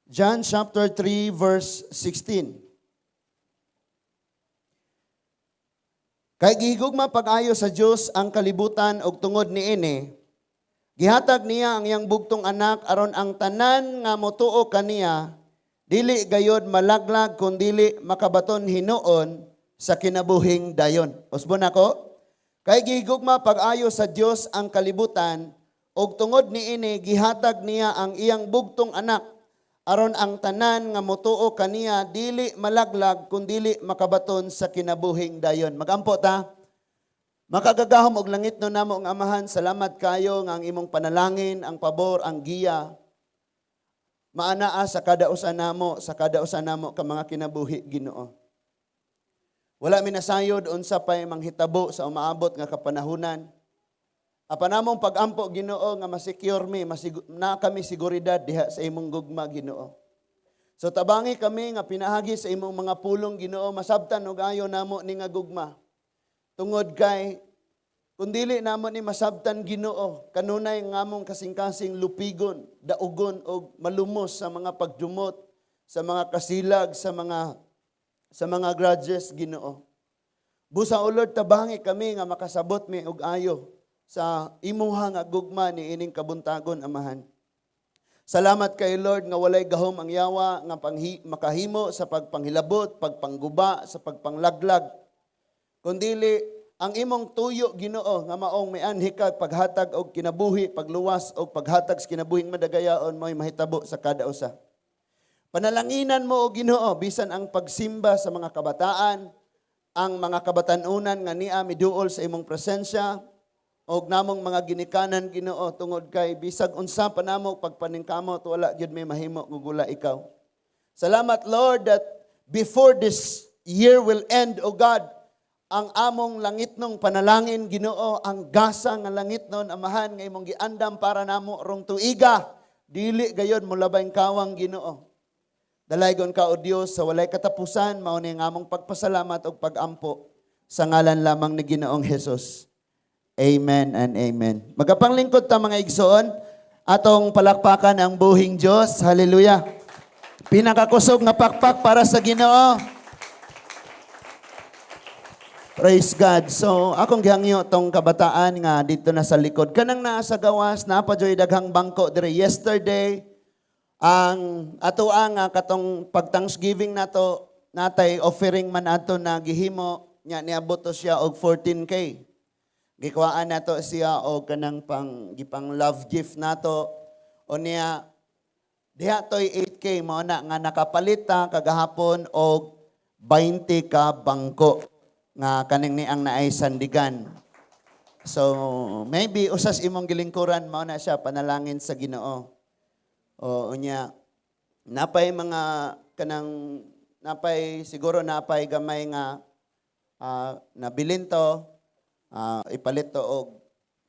John chapter 3 verse 16. Kay gihigugma pag-ayo sa Dios ang kalibutan og tungod niini gihatag niya ang iyang bugtong anak aron ang tanan nga motuo kaniya dili gayod malaglag kundili makabaton hinuon sa kinabuhing dayon. Usbon ako. Kay gihigugma pag-ayo sa Dios ang kalibutan og tungod niini gihatag niya ang iyang bugtong anak aron ang tanan nga motuo kaniya dili malaglag kundili makabaton sa kinabuhing dayon. Magampo ta. Makagagahom og langit no namo ang Amahan, salamat kayo nga ang imong panalangin, ang pabor, ang giya maanaa sa kada usa namo, sa kada usa namo ka mga kinabuhi, Ginoo. Wala mi nasayod unsa pay manghitabo sa umaabot nga kapanahunan. Apan among pagampo, Ginoo, nga ma-secure mi, na kami seguridad diha sa imong gugma, Ginoo. So tabangi kami nga pinaagi sa imong mga pulong, Ginoo, masabtan og ayo namo ni nga gugma. Tungod kay kung dili namo ni masabtan, Ginoo, kanunay nga among kasing-kasing lupigon, daugon og malumos sa mga pagdumot, sa mga kasilag, sa mga grudges, Ginoo. Busa, O Lord, tabangi kami nga makasabot mi og ayo sa imuha nga gugma ni ining kabuntagon, Amahan. Salamat kay Lord nga walay gahom ang yawa nga makahimo sa pagpanghilabot, pagpangguba, sa pagpanglaglag. Kundili ang imong tuyo, Ginoo, nga maong mianhi ka paghatag og kinabuhi, pagluwas og paghatag sa kinabuhing madagayaon mo'y mahitabo sa kada usa. Panalanginan mo, o Ginoo, bisan ang pagsimba sa mga kabataan, ang mga kabatanunan nga niya miduol sa imong presensya, og namong mga ginikanan, Ginoo, tungod kay bisag unsa pa namo pagpaningkamot, wala gyud may mahimo gugula ikaw. Salamat, Lord, that before this year will end, O God, ang among langitnong panalangin, Ginoo, ang gasa nga langitnon, Amahan, nga imong giandam para namo rong tuiga, dili gayon molabay kawang, Ginoo. Dalaygon ka, O Dios, sa walay katapusan. Mao ni ang among pagpasalamat ug pagampo sa ngalan lamang ni Ginoong Hesus. Amen and amen. Magapanglingkod ta, mga igsoon, atong palakpakan ang buhing Dios. Hallelujah. Pinakakusog nga pakpak para sa Ginoo. Praise God. So, akong gihangyo tong kabataan nga dito na sa likod. Kanang naa sa gawas, naa pa joy daghang bangko dire yesterday. Ang ato ang katong pag Thanksgiving nato, natay offering man ato na gihimo nya, niabot to siya og 14K. Gikuhaan nato siya og kanang pang gipang love gift nato. O niya diha toy 8K mao na nga nakapalit ta kagahapon og 20 ka bangko nga kaning ni ang naay sandigan. So maybe usas imong gilingkuran mao na siya, panalangin sa Ginoo. O unya napay mga kanang napay siguro napay gamay nga nabilin to, ipalit to og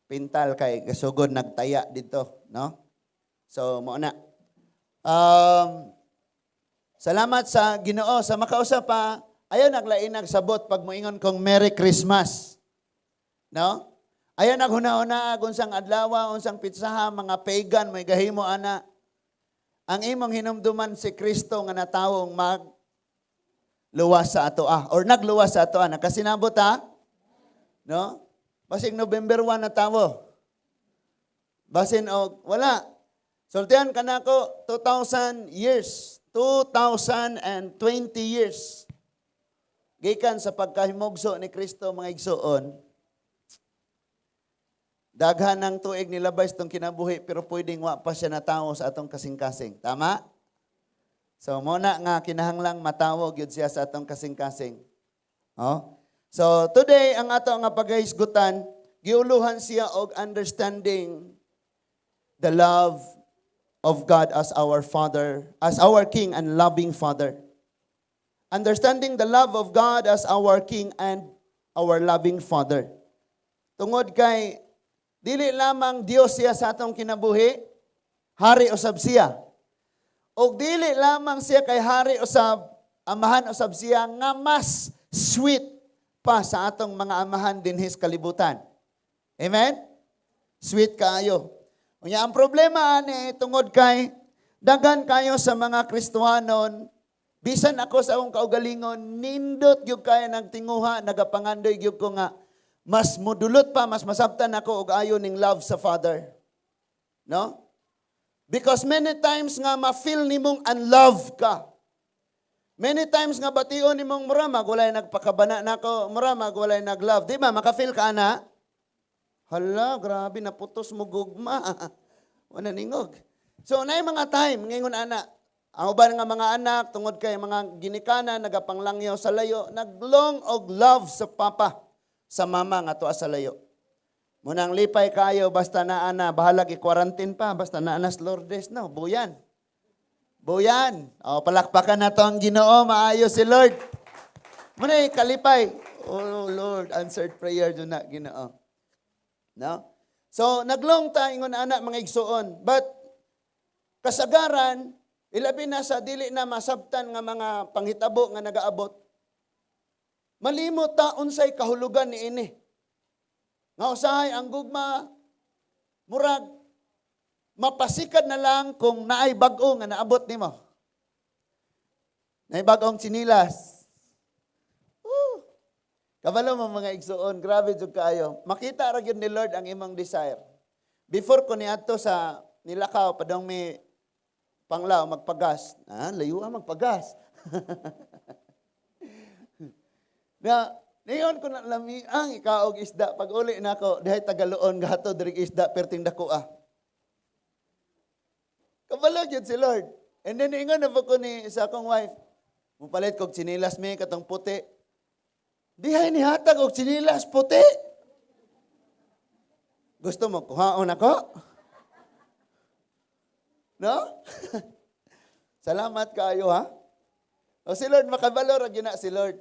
pintal kay kasugod nagtaya dito, no? So mao na. Salamat sa Ginoo sa makausa pa ayaw naglain nagsabot pag moingon kong Merry Christmas. No? Ayaw naghuna-huna kung unsang adlaw, unsang pitsaha, mga pagan may gahimo ana. Ang imong hinumduman si Kristo nga natawong mag luwas sa ato ah, or nagluwas sa ato ah. Nakasinabot ha? No? Basig November 1 na tawo. Basin og wala. Sultihan ka nako, 2,000 years, 2,020 years. Gikan sa pagkahimugso ni Kristo, mga igsuon, daghan ng tuig nilabay sa itong kinabuhi pero pwedeng wa pa siya natawo sa atong kasing-kasing. Tama? So mo na nga kinahanglang matawo gyud siya sa atong kasing-kasing. Oh? So today ang ato nga paghisgutan, giuluhan siya og understanding the love of God as our Father, as our King and loving Father. Understanding the love of God as our King and our loving Father. Tungod kay dili lamang Dios siya sa atong kinabuhi, hari usab siya. Og dili lamang siya kay hari usab, amahan usab siya nga mas sweet pa sa atong mga amahan dinhi sa kalibutan. Amen? Sweet kaayo. Unya ang problema ani tungod kay dili lamang siya King, Daghan kayo sa mga Kristohanon, bisan ako sa akong kaugalingon, nindot gyud kaya nagtinguha, nagapangandoy gyud ko nga mas mudulot pa, mas masabtan ako og ayo ning love sa Father. No? Because many times nga ma-feel nimong unloved ka. Many times nga bation nimong mura mag walay nagpakabana nako, mura mag walay nag-love. Di ba maka-feel ka ana? Hala, grabe, naputos mo gugma. Wala ningog. So naay mga time ngingon ana. Ang uban nga mga anak tungod kay mga ginikanan nagapanglangyaw sa layo, naglong og love sa papa, sa mama nga tuwa sa layo. Munang lipay kayo basta naa na, bahalag i-quarantine pa, basta naa na sa Lourdes, no, buyan. Buyan. O, palakpakan na to ang Ginoo, maayo si Lord. Muna kalipay. Oh Lord, answered prayer dun na Ginoo. No? So, naglong ta ingon ana, mga igsuon. But kasagaran, ilabi na sa dili na masabtan nga mga panghitabo nga nagaabot, malimot ta unsay kahulugan ni ini. Nga usahay ang gugma murag mapasikad na lang kung naay bag-o nga naabot nimo. Naay bag-ong tsinilas. Woo! Kabalo mo, mga igsuon, grabe jud kaayo. Makita ra gyud ni Lord ang imong desire. Before ko niadto sa nilakaw padong mi Panglao magpagas. Ah, layo ah magpagas. Na niyon ko na lami ang ikaog isda, pag uli nako dihay tagaloon gato diri isda perting dako ah. Kabalo gyud si Lord. And then ingon na po ko ni sa akong wife, "Mupalit kog tsinilas mi katong puti." Dihay ni hatag og tsinilas puti. Gusto mo kuhaon ako? No? Salamat kaayo ha. O si Lord makabalo ra gyud na si Lord.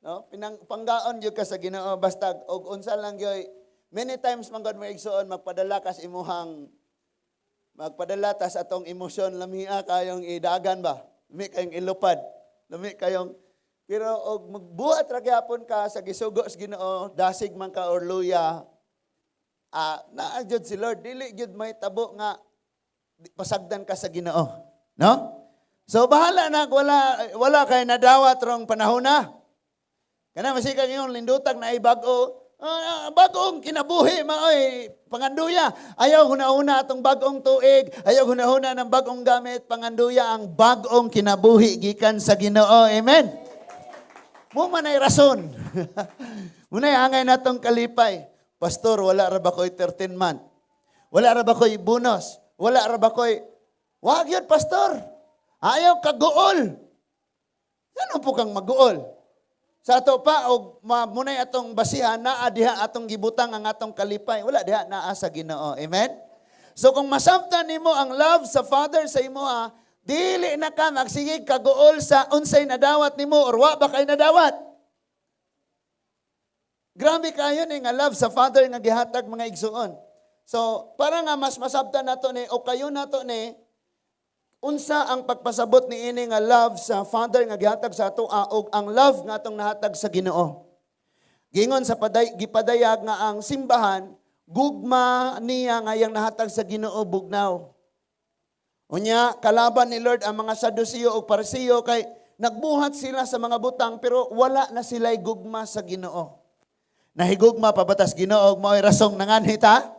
No? Pinang panggaon gyud ka sa Ginoo basta og unsa lang gyud. Many times man gud, mga igsuon, magpadala kas imuhang magpadala tas atong emosyon, lamia kayong idagan ba? Lami kayong ilupad. Lami kayong, pero og magbuhat ra gyapon ka sa gisugo sa Ginoo, dasig man ka or luya, ah, naa gyud si Lord, dili gyud may tabo nga pasagdan ka sa Ginoo. No? So bahala na wala wala kay nadawat rong panahon na. Kana masika ngayon lindutag na ay bag-o, ah, bag-ong kinabuhi maoy panganduya. Ayaw huna-huna atong bag-ong tuig, ayaw huna-huna ng bag-ong gamit, panganduya ang bag-ong kinabuhi gikan sa Ginoo. Amen. Mo man ay rason. Muna'y angay natong kalipay. "Pastor, wala ra ba ko'y 13 month? Wala ra ba ko'y bonus? Wala ra ba ko'y?" Wag yun, pastor. Ayaw kaguol. Ano po kang maguol? Sa ato pa, og munay atong basihan, naa diha atong gibutang ang atong kalipay. Wala diha, naa sa Ginoo. Amen? So kung masabtan nimo ang love sa Father sa imo ha, dili na ka magsigig kaguol sa unsay nadawat nimo or wa ba kay nadawat. Grabe kayo ni nga love sa Father nga gihatag, mga igsuon. So, para nga mas masabtan nato ni o kayo nato ni unsa ang pagpasabot ni ini nga love sa Father nga gihatag sa ato og ang love nga atong nahatag sa Ginoo. Gingon sa paday, gipadayag nga ang simbahan gugma niya nga iyang nahatag sa Ginoo bugnaw. Unya kalaban ni Lord ang mga Saduceo ug Pariseo kay nagbuhat sila sa mga butang pero wala na sila'y gugma sa Ginoo. Nahigugma pa ba tas Ginoo ug mao'y rasong nanganhi ta?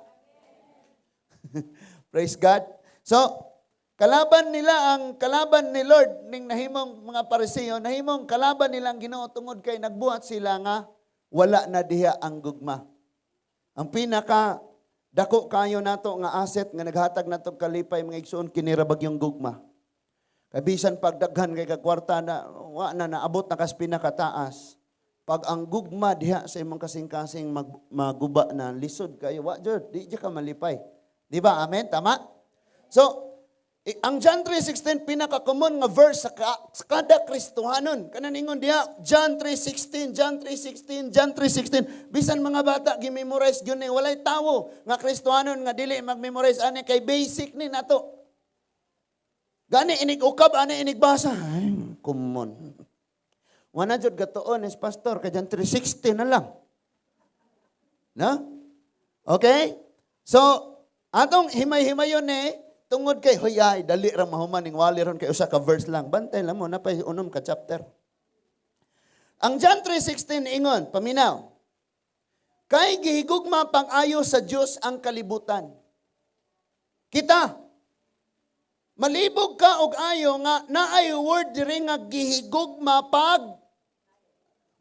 Praise God. So, kalaban nila ang kalaban ni Lord ning nahimong mga Pariseo, nahimong kalaban nila ang Ginoo tungod kay nagbuhat sila nga wala na diha ang gugma. Ang pinaka dako kayo nato nga asset nga naghatag nato kalipay, mga igsoon, kini ra bagyong gugma. Kay bisan pagdaghan kay kagkwarta na wa na naabot na kas pinakataas. Pag ang gugma diha sa imong kasing-kasing maguba na, lisod kayo, wa jud, di jud ka malipay. Di ba? Amen? Tama? So, ang John 3:16 pinaka-common nga verse sa kada Kristohanon. Kanan ingon diha John 3:16, John 3:16, John 3:16. Bisan mga bata gi-memorize gyud ni, walay tawo nga Kristohanon nga dili mag-memorize ani kay basic ni nato. Gani inig ukab ani inig basa. Ay, common. Wala jud gatuon is pastor kay John 3:16 na lang. No? Okay? So, atong himay-himayon ni Tungod kay, hoy ay, dali ra mahuman ning wali ron kay usa ka verse lang. Bantay lang mo, napay 6 ka chapter. Ang John 3:16 ingon, paminaw. Kay gihigugma pang-ayo sa Dios ang kalibutan. Kita, malibog ka og ayo nga naay word diri nga "gihigugma pag".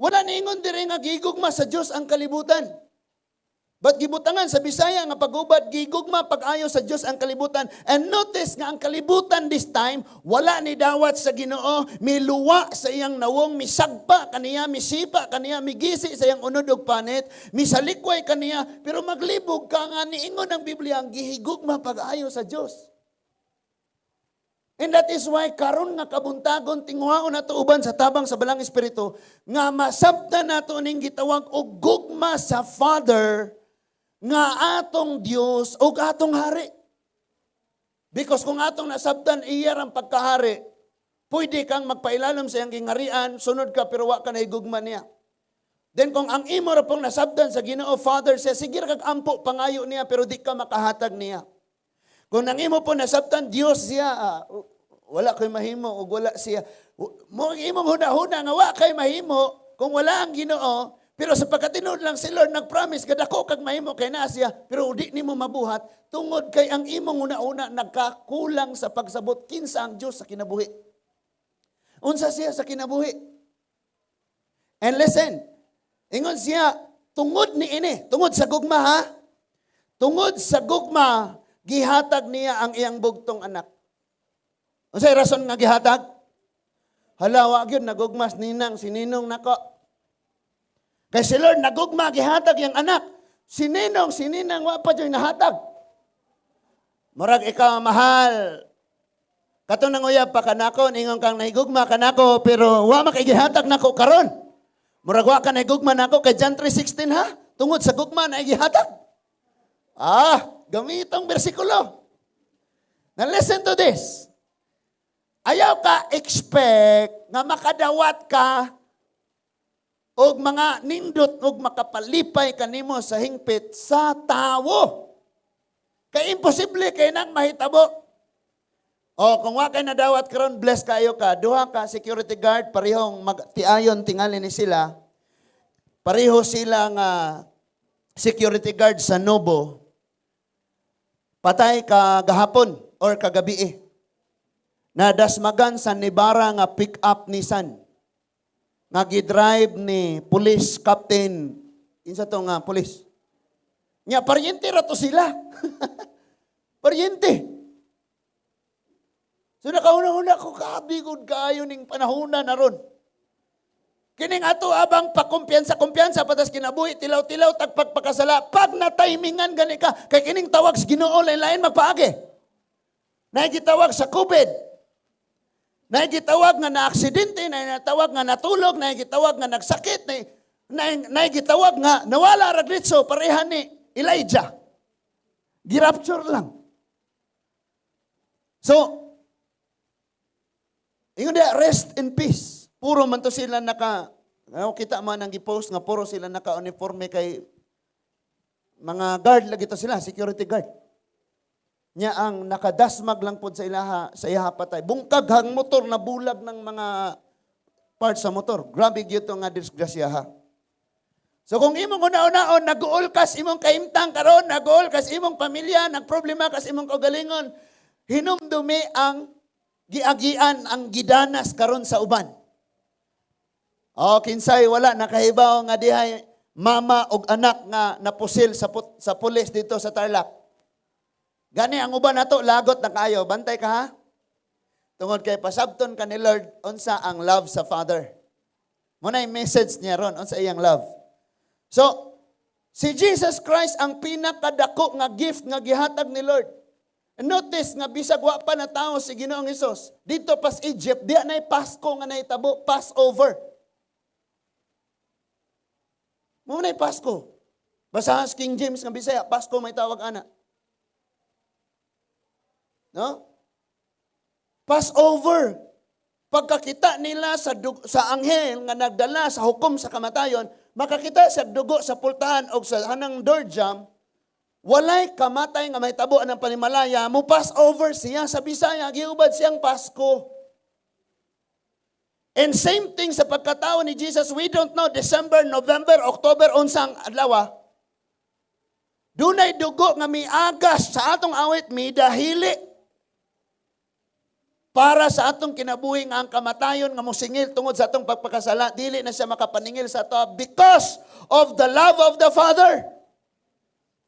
Wala niingon diri nga gihigugma sa Dios ang kalibutan. But gibutangan sa Bisaya nga pagubad, "Gihigugma pag-ayo sa Dios ang kalibutan." And notice nga ang kalibutan this time, wala ni dawat sa Ginoo, miluwa sa iyang nawong, misagpa kaniya, misipa kaniya, migisi sa iyang unod og panit, misalikway kaniya, pero maglibog ka nga niingon ang Biblia ang gihigugma pag-ayo sa Dios. And that is why karon nga kabuntagon, tinguhaon nato uban sa tabang sa Balaang Espiritu nga masabtan nato ning gitawag og gugma sa Father nga atong Dios ug atong hari. Because kung atong nasabtan iya ang pagkahari, pwede kang magpailalom sa iyang gingarian, sunod ka pero wa ka nahigugma niya. Then kung ang imo ra pong nasabtan sa Ginoo, Father siya, sige ra kag ampo, pangayo niya, pero di ka makahatag niya. Kung ang imo po nasabtan Dios siya, wala ko'y mahimo ug wala siya. Mo imong huna-huna nga wa kay mahimo kung wala ang Ginoo, pero sa pagkatinuod lang, si Lord nag-promise kadako kag mahimo kay naa siya, pero di nimo mabuhat tungod kay ang imong huna-huna nagkakulang sa pagsabot kinsa ang Dios sa kinabuhi. Unsa siya sa kinabuhi? And listen, ingon siya, tungod ni ini, tungod sa gugma ha, tungod sa gugma, gihatag niya ang iyang bugtong anak. Unsay rason nga gihatag? Hala, wa gyud nagugmas ninang si ninong nako. Kay si Lord nagugma, gihatag iyang anak. Si ninong, si ninang, wa pa jud nahatag. Murag ikaw, mahal. Katong nanguyab pa kanako, ingon kang nahigugma kanako, pero wa makigihatag nako karon. Murag wa ka nahigugma nako kay John 3:16 ha. Tungod sa gugma na gihatag. Ah, gamitong bersikulo. Now listen to this. Ayaw ka expect nga makadawat ka og mga nindot og makapalipay kanimo sa hingpit sa tawo. Kay imposible kay nang mahitabo. O kung wa kay nadawat karon, bless kayo ka. Duha ka security guard, parehong magtiayon tingali ni sila. Pareho sila nga security guard sa Nobo. Patay ka gahapon or kagabi eh. Nadasmagan sa nibara nga pick-up Nissan nga gidrive ni police captain. Insa to nga police? Nya paryente ra to sila. Paryente. So nakahuna-huna ko, kabigod kaayo ning panahona na ron. Kining ato abang pakumpiyansa, kumpiyansa patas kinabuhi, tilaw-tilaw tagpagpakasala pag na-timingan gani ka kay kining tawag sa Ginoo lain-lain magpaagi. Naay gitawag sa COVID. Naay gitawag nga na-aksidente, naay gitawag nga natulog, naay gitawag nga nagsakit, naay gitawag nga nawala ra diretso pareha ni Elijah. Gi-rapture lang. So, ingon diya, rest in peace. Puro man to sila naka, ano, kita man ang gipost nga puro sila naka-uniforme kay mga guard lagi to sila, security guard. Nya ang nakadasmag lang pod sa ilaha patay. Bungkag hang motor, na bulag ng mga parts sa motor. Grabe gyud to nga disgrasya ha. So kung imong una-unaon, nag-uol kas imong kahimtang karon, nag-uol kas imong pamilya, nagproblema kas imong kaugalingon, hinumdumi ang giagian, ang gidanas karon sa uban. O kinsay wala nakahibaw nga dihay mama og anak nga napusil sa pulis dito sa Tarlac. Gani ang uban nato lagot na kaayo, bantay ka ha. Tungod kay pasabton ka ni Lord unsa ang love sa Father. Mo na message niya ron unsa iyang love. So, si Jesus Christ ang pinakadako nga gift nga gihatag ni Lord. Notice nga bisag wa pa na tao si Ginoong Hesus, dito pas Egypt, diya na'y Pasko nga nahitabo, Passover. Mo na'y Pasko. Basahan sa King James nga Bisaya, Pasko may tawag ana. No? Passover. Pagkakita nila sa anghel nga nagdala sa hukom sa kamatayon, makakita sa dugo sa pultahan o sa hanang door jamb, Walay kamatay nga mahitabo ang panimalaya, mo pass over siya. Sa Bisaya, giubad siyang Pasko. And same thing sa pagkatao ni Jesus, we don't know, December, November, October, unsang adlaw. Dunay dugo nga miagas sa atong awit, midahili para sa atong kinabuhi nga ang kamatayon nga mosingil tungod sa atong pagpakasala, dili na siya makapaningil sa ato because of the love of the Father.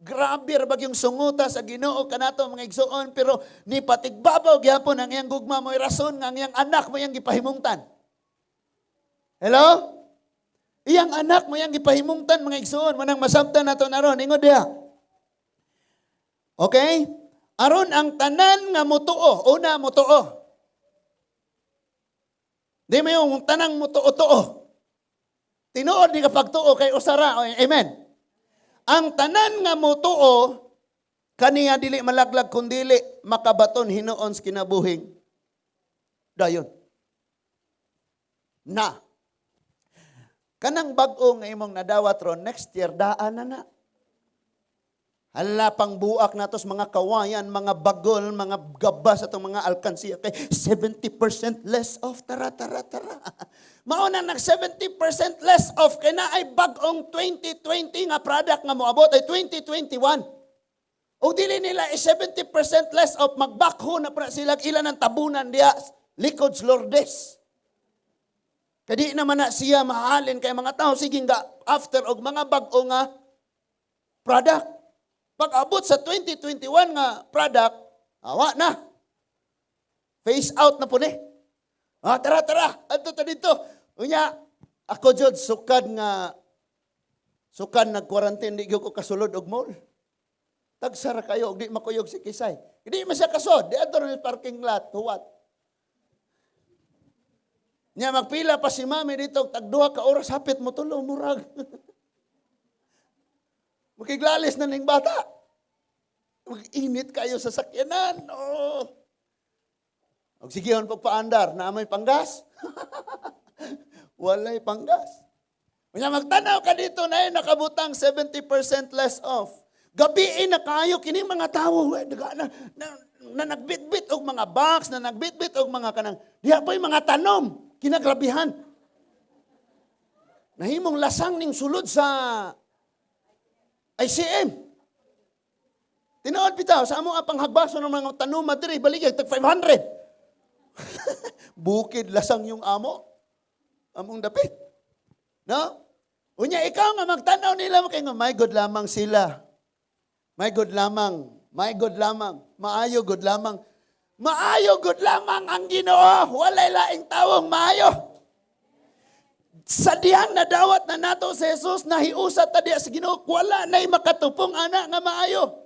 Grabe ra yung sunguta sa Ginoo kanato, mga igsuon, pero ni patigbabaw gyapon ang iyang gugma, mo'y rason nga ang iyang anak mo iyang gipahimungtan. Hello? Iyang anak mo iyang gipahimungtan, mga igsuon, manang masabtan nato naron ingon diha. Okay? Aron ang tanan nga mutuo, una, mutuo. Di mo yung tanang mutuo-tuo. Tinuod di ka pagtuo kay usara. Amen. Ang tanan nga mutuo kaniya dili malaglag kundili makabaton hinuon sa kinabuhing dayon. Na. Kanang bag-o nga imong nadawat ron, next year daan na na. Hala, pang buak nato sa mga kawayan, mga bagol, mga gaba sa atong mga alkansiya kay 70% less off. Tara, tara, tara. Mao na nag 70% less off kay naay bag-ong 2020 nga product nga moabot ay 2021. O dili nila eh 70% less off, magbakho na pra sila ilan ang tabunan diya likod sa Lourdes. Kadi naman na siya mahalin kay mga tao sige nga after og mga bag-o nga product. Pag abot sa 2021 nga product, awa na. Phase out na po ni. Ah, tara, tara. Adto ta dito. Unya, ako jud sukad nga sukad nag-quarantine, di gyud ko kasulod og mall. Tagsara kayo og di makuyog si Kisay. Di man siya kasod, di adto ra parking lot, huwat. Nya magpila pa si mami dito, tag 2 ka oras hapit mo tulo murag. Makiglalis na ning bata. Mag-init kayo sa sakyanan. Oh. Og sige pagpaandar, na may panggas. Walay panggas. Unya magtanaw ka dito na nakabutang 70% less off. Gabiin na kayo kini mga tawo eh, na nagbitbit og mga box, na nagbitbit og mga kanang diha pa yung mga tanom, kinagrabihan. Nahimong lasang ning sulod sa ICM. Tinuod bitaw sa amo ang panghagbaso ng mga tanom diri baligya tag 500. Bukid lasang yung amo. Among dapit. No? Unya ikaw nga magtanaw nila kay nga may good lamang sila. May good lamang, may good lamang, maayo good lamang. Maayo good lamang ang Ginoo, walay laing tawong maayo. Sa dihang nadawat na nato si Jesus, nahiusa ta diha sa Ginoo, wala na'y makatupong ana nga maayo.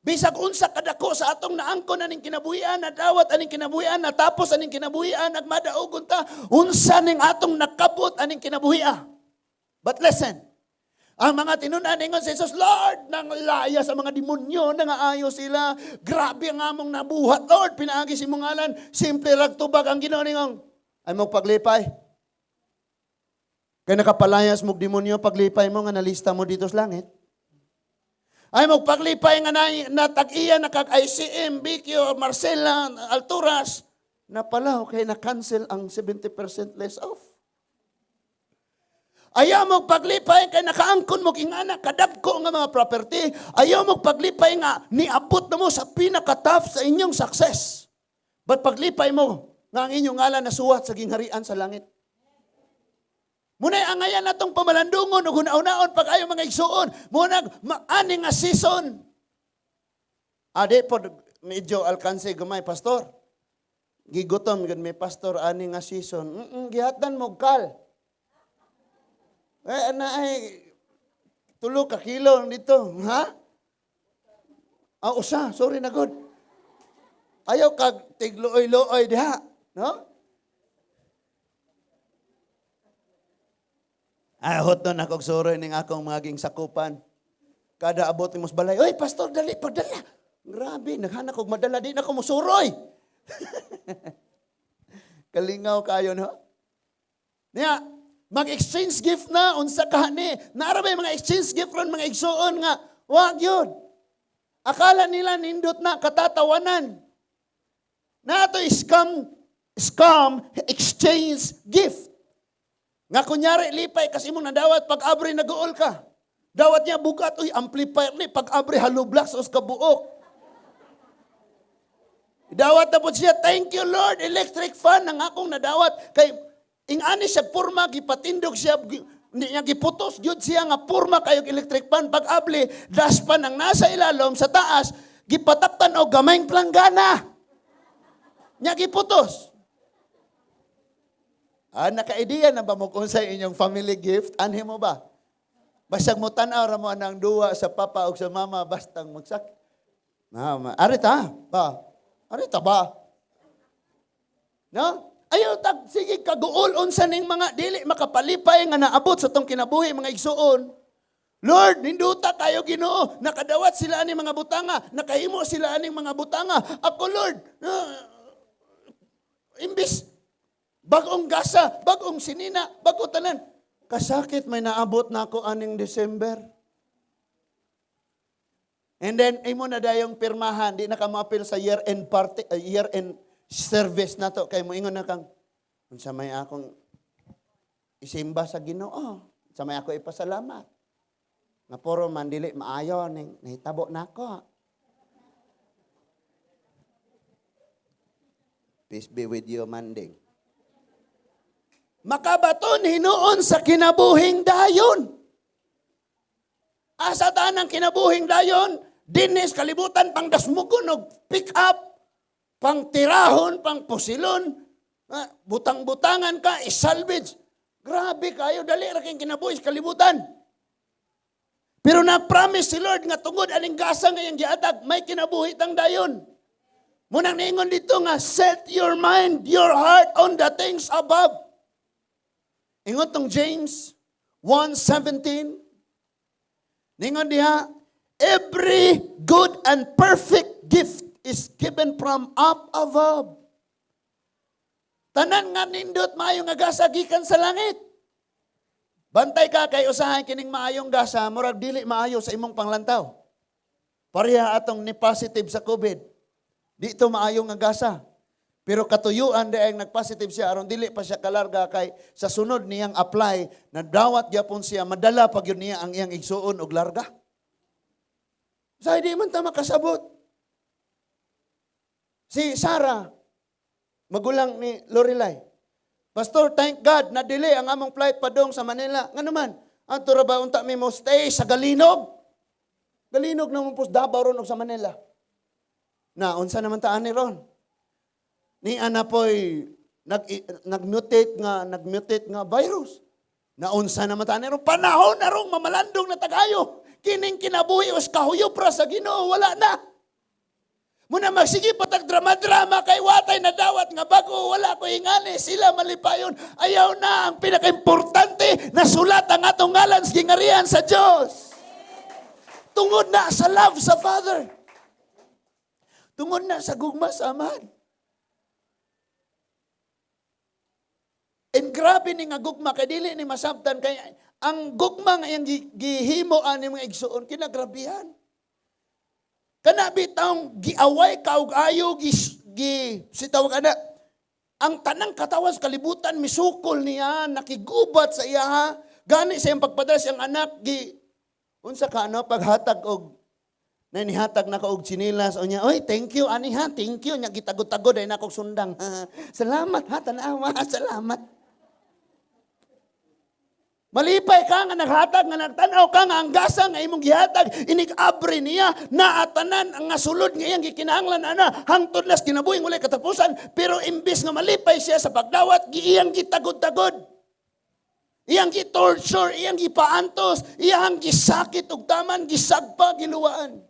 Bisag unsa kadako sa atong naangkon aning kinabuhian, nadawat aning kinabuhian, natapos aning kinabuhian, nagmadaugon ta, unsa ning atong nakabot aning kinabuhian. But listen, ang mga tinunan ingon si Jesus, "Lord, nang laya sa mga demonyo, nangaayo sila. Grabe ang among nabuhat, Lord, pinaagi si mong ngalan." Simple rag tubag ang Ginoo ningong, "Ay mo paglipay. Kay nakapalayas mo demonyo, paglipay mo nga nalista mo dito sa langit. Ay mo paglipay nga na, natag-iya na kag ICM, BQ, Marcela, Alturas, na pala kay na-cancel ang 70% less off. Ayaw mo paglipay kay nakaangkon mo king anak kadagko nga mga property. Ayaw mo paglipay nga niabot na mo sa pinaka-top sa inyong success. But paglipay mo nga ang inyong ngalan nasuwat sa gingharian sa langit." Muna'y angayan natong pamalandungon ug hunahunaon pag ayo, mga igsuon. Muna maani nga season. Ade po medyo alkanse gamay, pastor. Gigutom gud mi, pastor, ani nga season. Gihatan mo kal. Eh, na ay 3 ka kilo dito, ha? Ah, usa, sorry na good. Ayaw kag tigluoy-luoy diha, no? Ay, hot na akong suroy ning akong mga ging sakupan. Kada abot ni balay, "Oy, pastor, dali, pagdala." Grabe, naghanak og madala, di na ko musuroy. Kalingaw kayo, no? Niya, mag-exchange gift na, unsa ka ni. Naara ba yung mga exchange gift ron, mga igsuon nga, wag yun. Akala nila nindot na katatawanan. Naa to scam exchange gift. Nga kunyari lipay kasi imong nadawat, pag abri naguol ka. Dawat niya bugat, uy, amplifier ni, pag abri hollow blocks os kabuok. Dawat na po siya, "Thank you, Lord, electric fan ang akong nadawat." Kay ingani siya purma, gipatindog siya, niya giputos gyud siya nga purma kayog electric fan. Pag abli, dustpan ang nasa ilalom, sa taas, gipataktan og gamayng planggana. Nya giputos. Ah, naka-ideya na ba mo kung sa inyong family gift? Anhi mo ba? Basag mo tan-aw ra mo anang duwa sa papa o sa mama bastang magsak. Na, arita ba? Arita ba? No? Ayaw tag sige kaguol unsa ning mga dili makapalipay nga naabot sa tong kinabuhi, mga igsuon. Lord, ninduta kayo Ginoo. Nakadawat sila ani mga butanga, nakahimo sila aning mga butanga. Ako, Lord, imbis bagong gasa, bagong sinina, bago tanan. Kasakit may naabot na ako aning December. And then, imo na dayong pirmahan, di na ka moapil sa year-end party, year-end service na to. Kay mo ingon na kang, "Unsa may akong isimba sa Ginoo? Unsa may ako ipasalamat? Nga puro man dili maayo ning nahitabo nako." Peace be with you, Manding. Makabaton hinuon sa kinabuhing dayon. Asa ta ng kinabuhing dayon? Dinis kalibutan pang dasmugon og pick up, pang tirahon, pang pusilon, butang-butangan ka, isalvage. Grabe kayo, dali ra kayong kinabuhi sa kalibutan. Pero na-promise si Lord nga tungod aning gasa nga iyang giatag, may kinabuhi tang dayon. Munang niingon dito nga, set your mind, your heart on the things above. Ingon tong James 1:17, ningon diha, "Every good and perfect gift is given from up above." Tanan nga nindot maayo nga gasa gikan sa langit. Bantay ka kay usahay kining maayong gasa murag dili maayo sa imong panglantaw. Pareha atong ni positive sa COVID. Di ito maayo nga gasa. Pero katuyuan di ay nag-positive siya aron dili pa siya kalarga kay sa sunod niyang apply na dawat gyapon siya madala pag yun niya ang iyang igsuon og larga. Sa di man ta makasabot. Si Sarah, magulang ni Lorelai. "Pastor, thank God, na-delay ang among flight padong sa Manila." Nga naman, ato ra ba unta mi mo stay sa Galinog? Galinog naman po Davao ron og sa Manila. Na, unsa naman taan ni ron? Ni ana po'y nag-mutate nga virus. Na unsa naman taan ni ron? Panahon na rong mamalandong na tagayo. Kining kinabuhi os kahuyop ra sa Ginoo, wala na. Muna magsige patag drama-drama kay watay na dawat nga bago, wala ko ingani sila malipayon. Ayaw na, ang pinakaimportante na sulat ang atong ngalan sa gingarian sa Dios. Tungod na sa love sa Father. Tungod na sa gugma sa Amahan. And grabe ni nga gugma kay dili ni masabtan kay ang gugma nga iyang gihimo ani mga igsuon kinagrabihan. Kana bitawng giaway ka og ayo gi, gi sitawag ana ang tanang katawan sa kalibutan misukol niya, nakigubat sa iya ha. Gani sa iyang pagpadala siyang anak gi unsa ka ano paghatag og na nihatag na ka og tsinilas o niya, "Oy, thank you ani ha, thank you." Nya gitagod-tagod ay nakog sundang. "Salamat ha, tanawa, salamat." Malipay ka nga naghatag, nga nagtanaw ka nga ang gasa nga imong gihatag, inig-abri niya, naatanan ang nga sulod nga iyang gikinahanglan ana, hangtod nas kinabuhing walay katapusan, pero imbis nga malipay siya sa pagdawat, iyang gitagod-tagod. Iyang gitorture, iyang gipaantos, iyang gisakit og taman, gisagpa, giluwaan.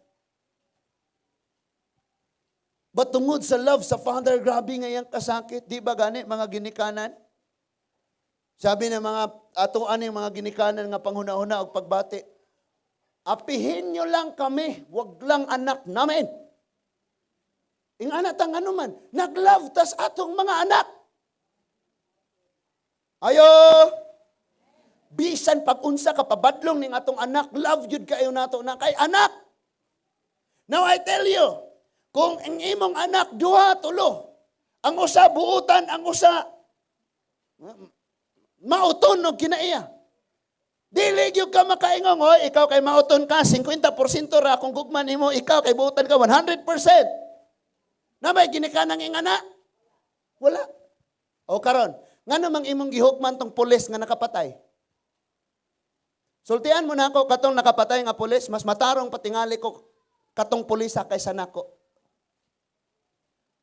But tungod sa love sa Father, grabe nga iyang kasakit. Di ba gani, mga ginikanan? Sabi ng mga atoan ng mga ginikanan nga panghuna-huna og pagbati, "Apihin nyo lang kami, wag lang anak namin." Ingana tang ano man, nag-love tas atong mga anak. Ayo! Bisan pag unsa ka pabadlong ning atong anak, love jud kayo nato na kay anak. Now I tell you, kung ang imong anak duha, tulo, ang usa buutan, ang usa mauton og kinaiya. Dili gyud ka makaingon, "Hoy, ikaw kay mauton ka, 50% ra akong gugma nimo, ikaw kay buutan ka 100%." Na may ginikanang ingana? Wala. O karon, ngano mang imong gihukman tong pulis nga nakapatay? Sultian mo na ako, katong nakapatay nga pulis, mas matarong patingali ko katong pulisa kaysa nako.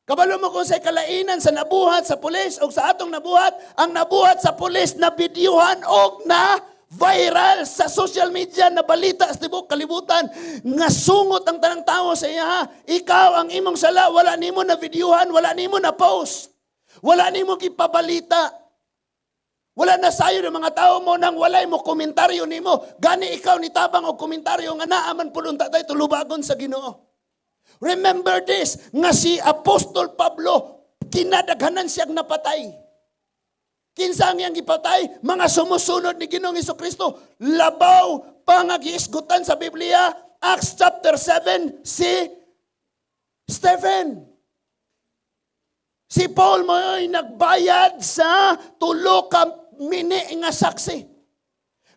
Kabalo mo kung sa kalainan sa nabuhat sa pulis o sa atong nabuhat, ang nabuhat sa pulis na bidyuhan og na viral sa social media, na balita sa tibok kalibutan nga sungot ang tanang tao sa iya. Ikaw, ang imong sala, wala nimo na videohan, wala nimo na post. Wala nimo gipabalita. Wala na sayo ng mga tao mo nang walay mo komentaryo nimo. Gani ikaw nitabang og komentaryo nga naa man pud unta tay tulubagon sa Ginoo. Remember this, nga si Apostol Pablo, kinadaghanan siyang napatay. Kinsa ang iyang gipatay? Mga sumusunod ni Ginoong Kristo. Labaw pa nga giisgutan sa Biblia, Acts chapter 7, si Stephen. Si Paul mo'y nagbayad sa tulo ka mini nga saksi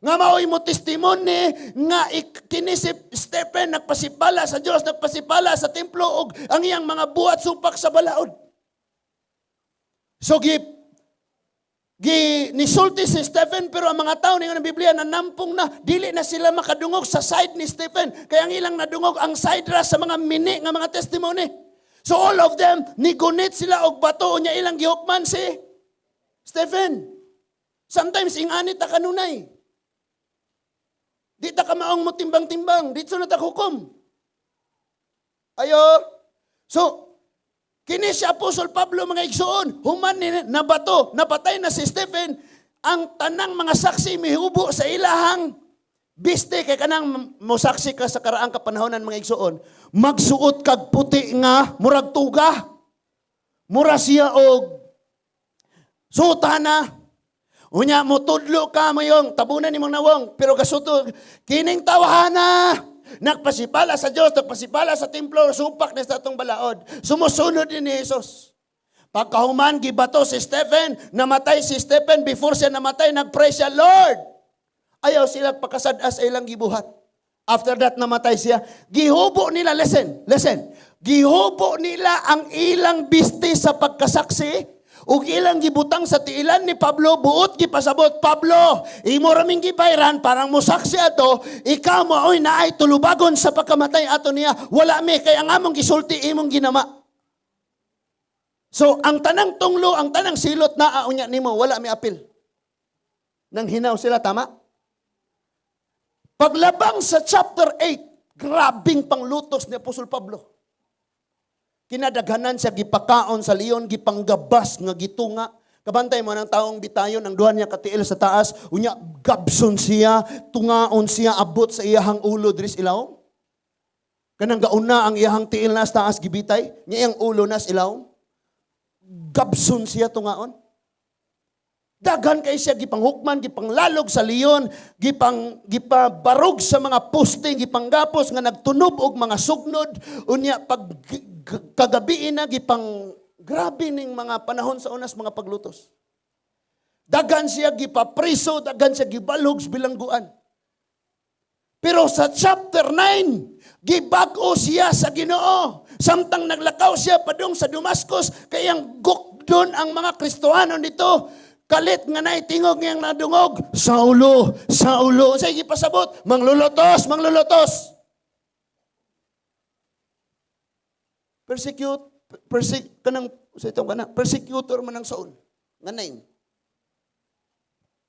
nga mao'y mo testimony nga kini si Stephen nagpasipala sa Dios, nagpasipala sa templo ug ang iyang mga buhat supak sa balaod. So gi gi nisulti si Stephen, pero ang mga tao ningon ng Biblia na nampong na, dili na sila makadungog sa side ni Stephen, kaya ang ilang nadungog ang side ra sa mga mini nga mga testimony. So all of them nigunit sila og bato, unya ilang gihukman si Stephen. Sometimes ingani ta kanunay. Di ta kamaong mo timbang-timbang, dito na ta hukom. Ayo. So, kini si Apostol Pablo, mga igsoon, human ni nabato, napatay na si Stephen, ang tanang mga saksi mihubo sa ilahang biste, kay kanang mosaksi ka sa karaang kapanahonan, mga igsoon, magsuot kag puti nga murag tuga. Mura siya og sutana. Unya mo tudlo ka mo yung tabunan nimong nawong pero gasuto kining tawhana nagpasipala sa Dios, nagpasipala sa templo, supak ni sa atong balaod. Sumusunod din ni Jesus. Pagkahuman gibato si Stephen, namatay si Stephen. Before siya namatay, nagpray siya, "Lord, ayaw sila pakasad-a sa ilang gibuhat." After that, namatay siya. Gihubo nila, listen, listen. Gihubo nila ang ilang biste sa pagkasaksi ug ilang gibutang sa tiilan ni Pablo, buot gipasabot, "Pablo, imo raming gibayran parang mosaksi ato, ikaw mo oy naay tulubagon sa pagkamatay ato niya. Wala mi, kay ang among gisulti imong ginama." So, ang tanang tunglo, ang tanang silot naa unya nimo, wala mi apil. Nang hinaw sila, tama? Paglabang sa chapter 8, grabing panglutos ni Apostol Pablo. Kinadaghanan siya gipakaon sa leon, gipanggabas nga gitunga. Kabantay mo ng taong bitayon, ang duha niya katiil sa taas, unya gabson siya, tungaon siya, abot sa iyahang ulo diri sa ilawom. Kanang gauna ang iyahang tiil na sa taas gibitay, niya iyang ulo na sa ilawom. Gabson siya tungaon. Daghan kay siya gipanghukman, gipanglalog sa leon, gipabarog sa mga poste, gipanggapos nga nagtunob og mga sugnod, unya pag kagabi na gipang grabe ning mga panahon sa unas mga paglutos. Daghan siya gipapriso, daghan siya gibalhog sa bilangguan. Pero sa chapter 9, gibag-o siya sa Ginoo. Samtang naglakaw siya padung sa Damascus, kayang gukdon ang mga Kristohano nito. Kalit nga naay tingog ngayang nadungog, "Saulo, Saulo." Sa gipasabot, "Manglulutos, manglulutos." Persecute, kanang, sa itong kana, persecutor man ang Saul. Nga name.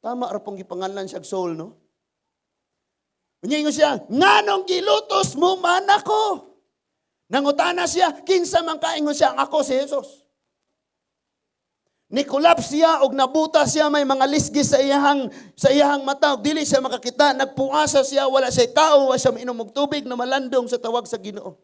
Tama ra pong gipangalan siya og Saul, no? Unya ingon siya, "Nganong gilutos mo man ako?" Nangutana siya, "Kinsa man ka?" Ingon siya, "Ako si Jesus." Ni-collapse siya og nabuta siya, may mga lisgis sa iyahang mata ug dili siya makakita. Nagpuasa siya, wala siya tao, wala siya mainom og tubig, na malandong sa tawag sa Ginoo.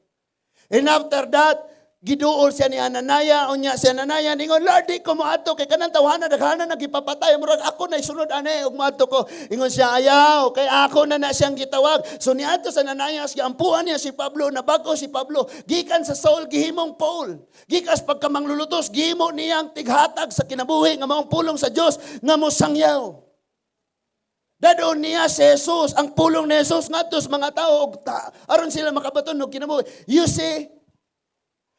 And after that, Giduol siya ni Ananias, unya si Ananias ningon, "Lord, di ko moadto kay kanang tawhana daghana nagipapatay, murag ako na isunod ane ug moadto ko." Ingon siya, "Ayaw, kay ako na na siyang gitawag." So niadto sa Ananias, giampuan niya si Pablo, nabago si Pablo. Gikan sa Saul, gihimong Paul. Gikas pagkamanglulutos, gihimo niyang tighatag sa kinabuhi nga maong pulong sa Dios nga mosangyaw. Dadon niya si Jesus, ang pulong ni Jesus ngadto sa mga tao og aron sila makabaton og kinabuhi. You see,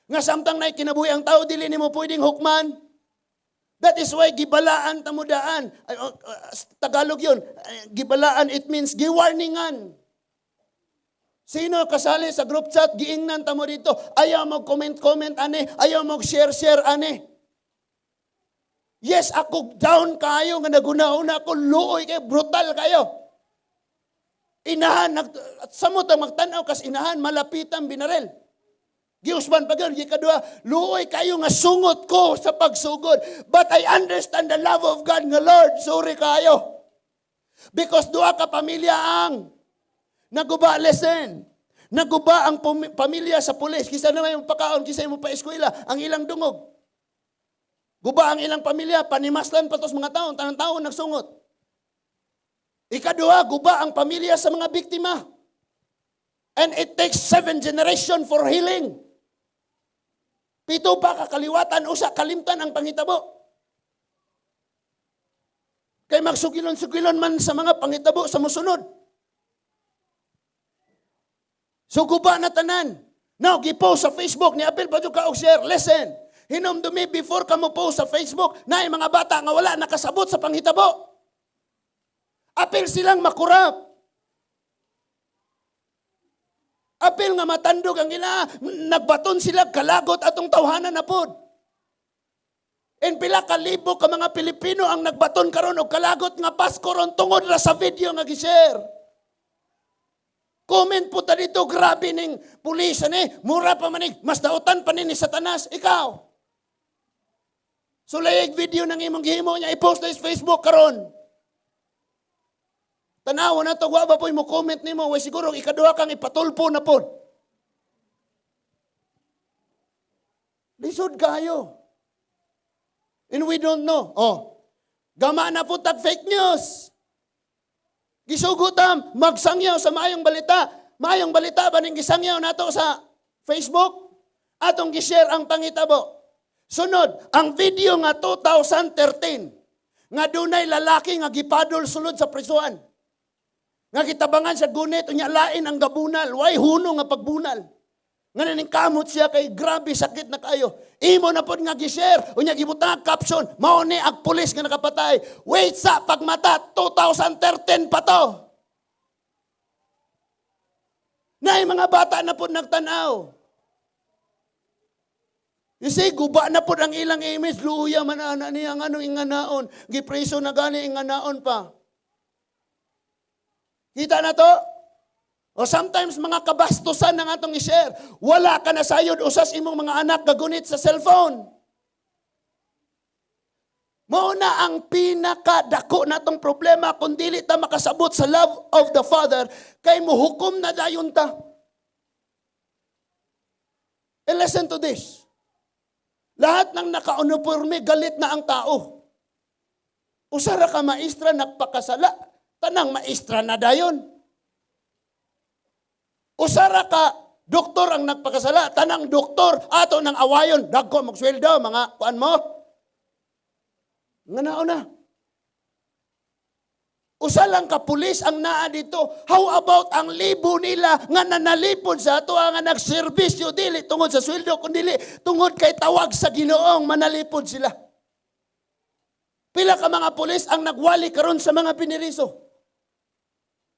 nga samtang naay kinabuhi ang tao, dili nimo pwedeng hukman. That is why gibalaan ta mo daan. Ay, oh, Tagalog yun. Ay, gibalaan, it means giwarningan. Sino kasali sa group chat, giingnan ta mo dito. Ayaw mo comment-comment ani, ayaw mo share-share ani. Yes, ako down kayo nga naguna-una ako, luoy kayo, brutal kayo. Inahan, samot ang magtanaw kas inahan, malapitan binarel. Giusban pa gyud, gikadua, luoy kayo nga sungot ko sa pagsugod. But I understand the love of God nga, "Lord, sorry kayo." Because duha ka pamilya ang naguba, listen. Naguba ang pamilya sa pulis. Kisa naman yung pakaon, kisa mo pa eskwela, ang ilang dungog. Guba ang ilang pamilya, panimaslan pa tos mga taon, tanang taon nagsungot. Ikaduha, guba ang pamilya sa mga biktima. And it takes seven generation for healing. Pito pa kakaliwatan, usa kalimtan ang panghitabo. Kay magsugilon-sugilon man sa mga panghitabo sa musunod. So guba na tanan. Now, gipost sa Facebook, ni apil pa jud ka og share. Listen, hinumdumi before ka mo post sa Facebook, na mga bata nga wala nakasabot sa panghitabo. Apil silang makurap. Apil nga matandog ang ila, nagbaton sila kalagot atong tawhanan na pod. And pila ka libo ka mga Pilipino ang nagbaton karon og kalagot nga Pasko ron tungod ra sa video nga gi-share. Comment po ta dito, grabe ning pulis ani, mura pa manig, mas dautan pa ni Satanas, ikaw. So layag video nang imong gihimo niya, i-post na sa Facebook karon. Tanawa na to, wa ba po'y mo comment nimo, way siguro ikaduha kang ipatulpo na pod. Lisod kayo. And we don't know. Oh, gama na po tag fake news. Gisugotam, magsangyaw sa maayong balita. Maayong balita ba ning gisangyaw nato sa Facebook? Atong gishare ang pangitabo. Sunod, ang video nga 2013 nga dunay lalaki nga gipadol sulod sa prisuan. Nga gitabangan sa gunit, unya lain ang gabunal, way huno nga pagbunal. Nga naning kamot siya kay grabe sakit na kayo. Imo na pod nga gi-share, unya gibutang ang caption, mao ni ang pulis nga nakapatay. Wait sa pagmata, 2013 pa to. Naay mga bata na pod nagtanaw. You see, guba na pod ang ilang image, luya man ana niya nga anong inganaon. Gipreso na gani inganaon pa. Kita na to? O sometimes mga kabastusan ng atong i-share. Wala ka na sayod usas imong mga anak gagunit sa cellphone. Mao na ang pinakadako natong problema kung dili ta makasabot sa love of the Father kay muhukom na dayon ta. And listen to this. Lahat ng naka-uniforme, galit na ang tao. Usa ra ka maestra nagpakasala, tanang maestra na dayon. Usa ra ka doktor ang nagpakasala, tanang doktor ato nang awayon, dagko magsweldo mga kuan mo. Nga nauna. Usa lang ka pulis ang naa dito. How about ang libo nila nga nanalipod sa ato nga nagserbisyo dili tungod sa sweldo kundi tungod kay tawag sa Ginoong manalipod sila. Pila ka mga pulis ang nagwali karon sa mga piniriso.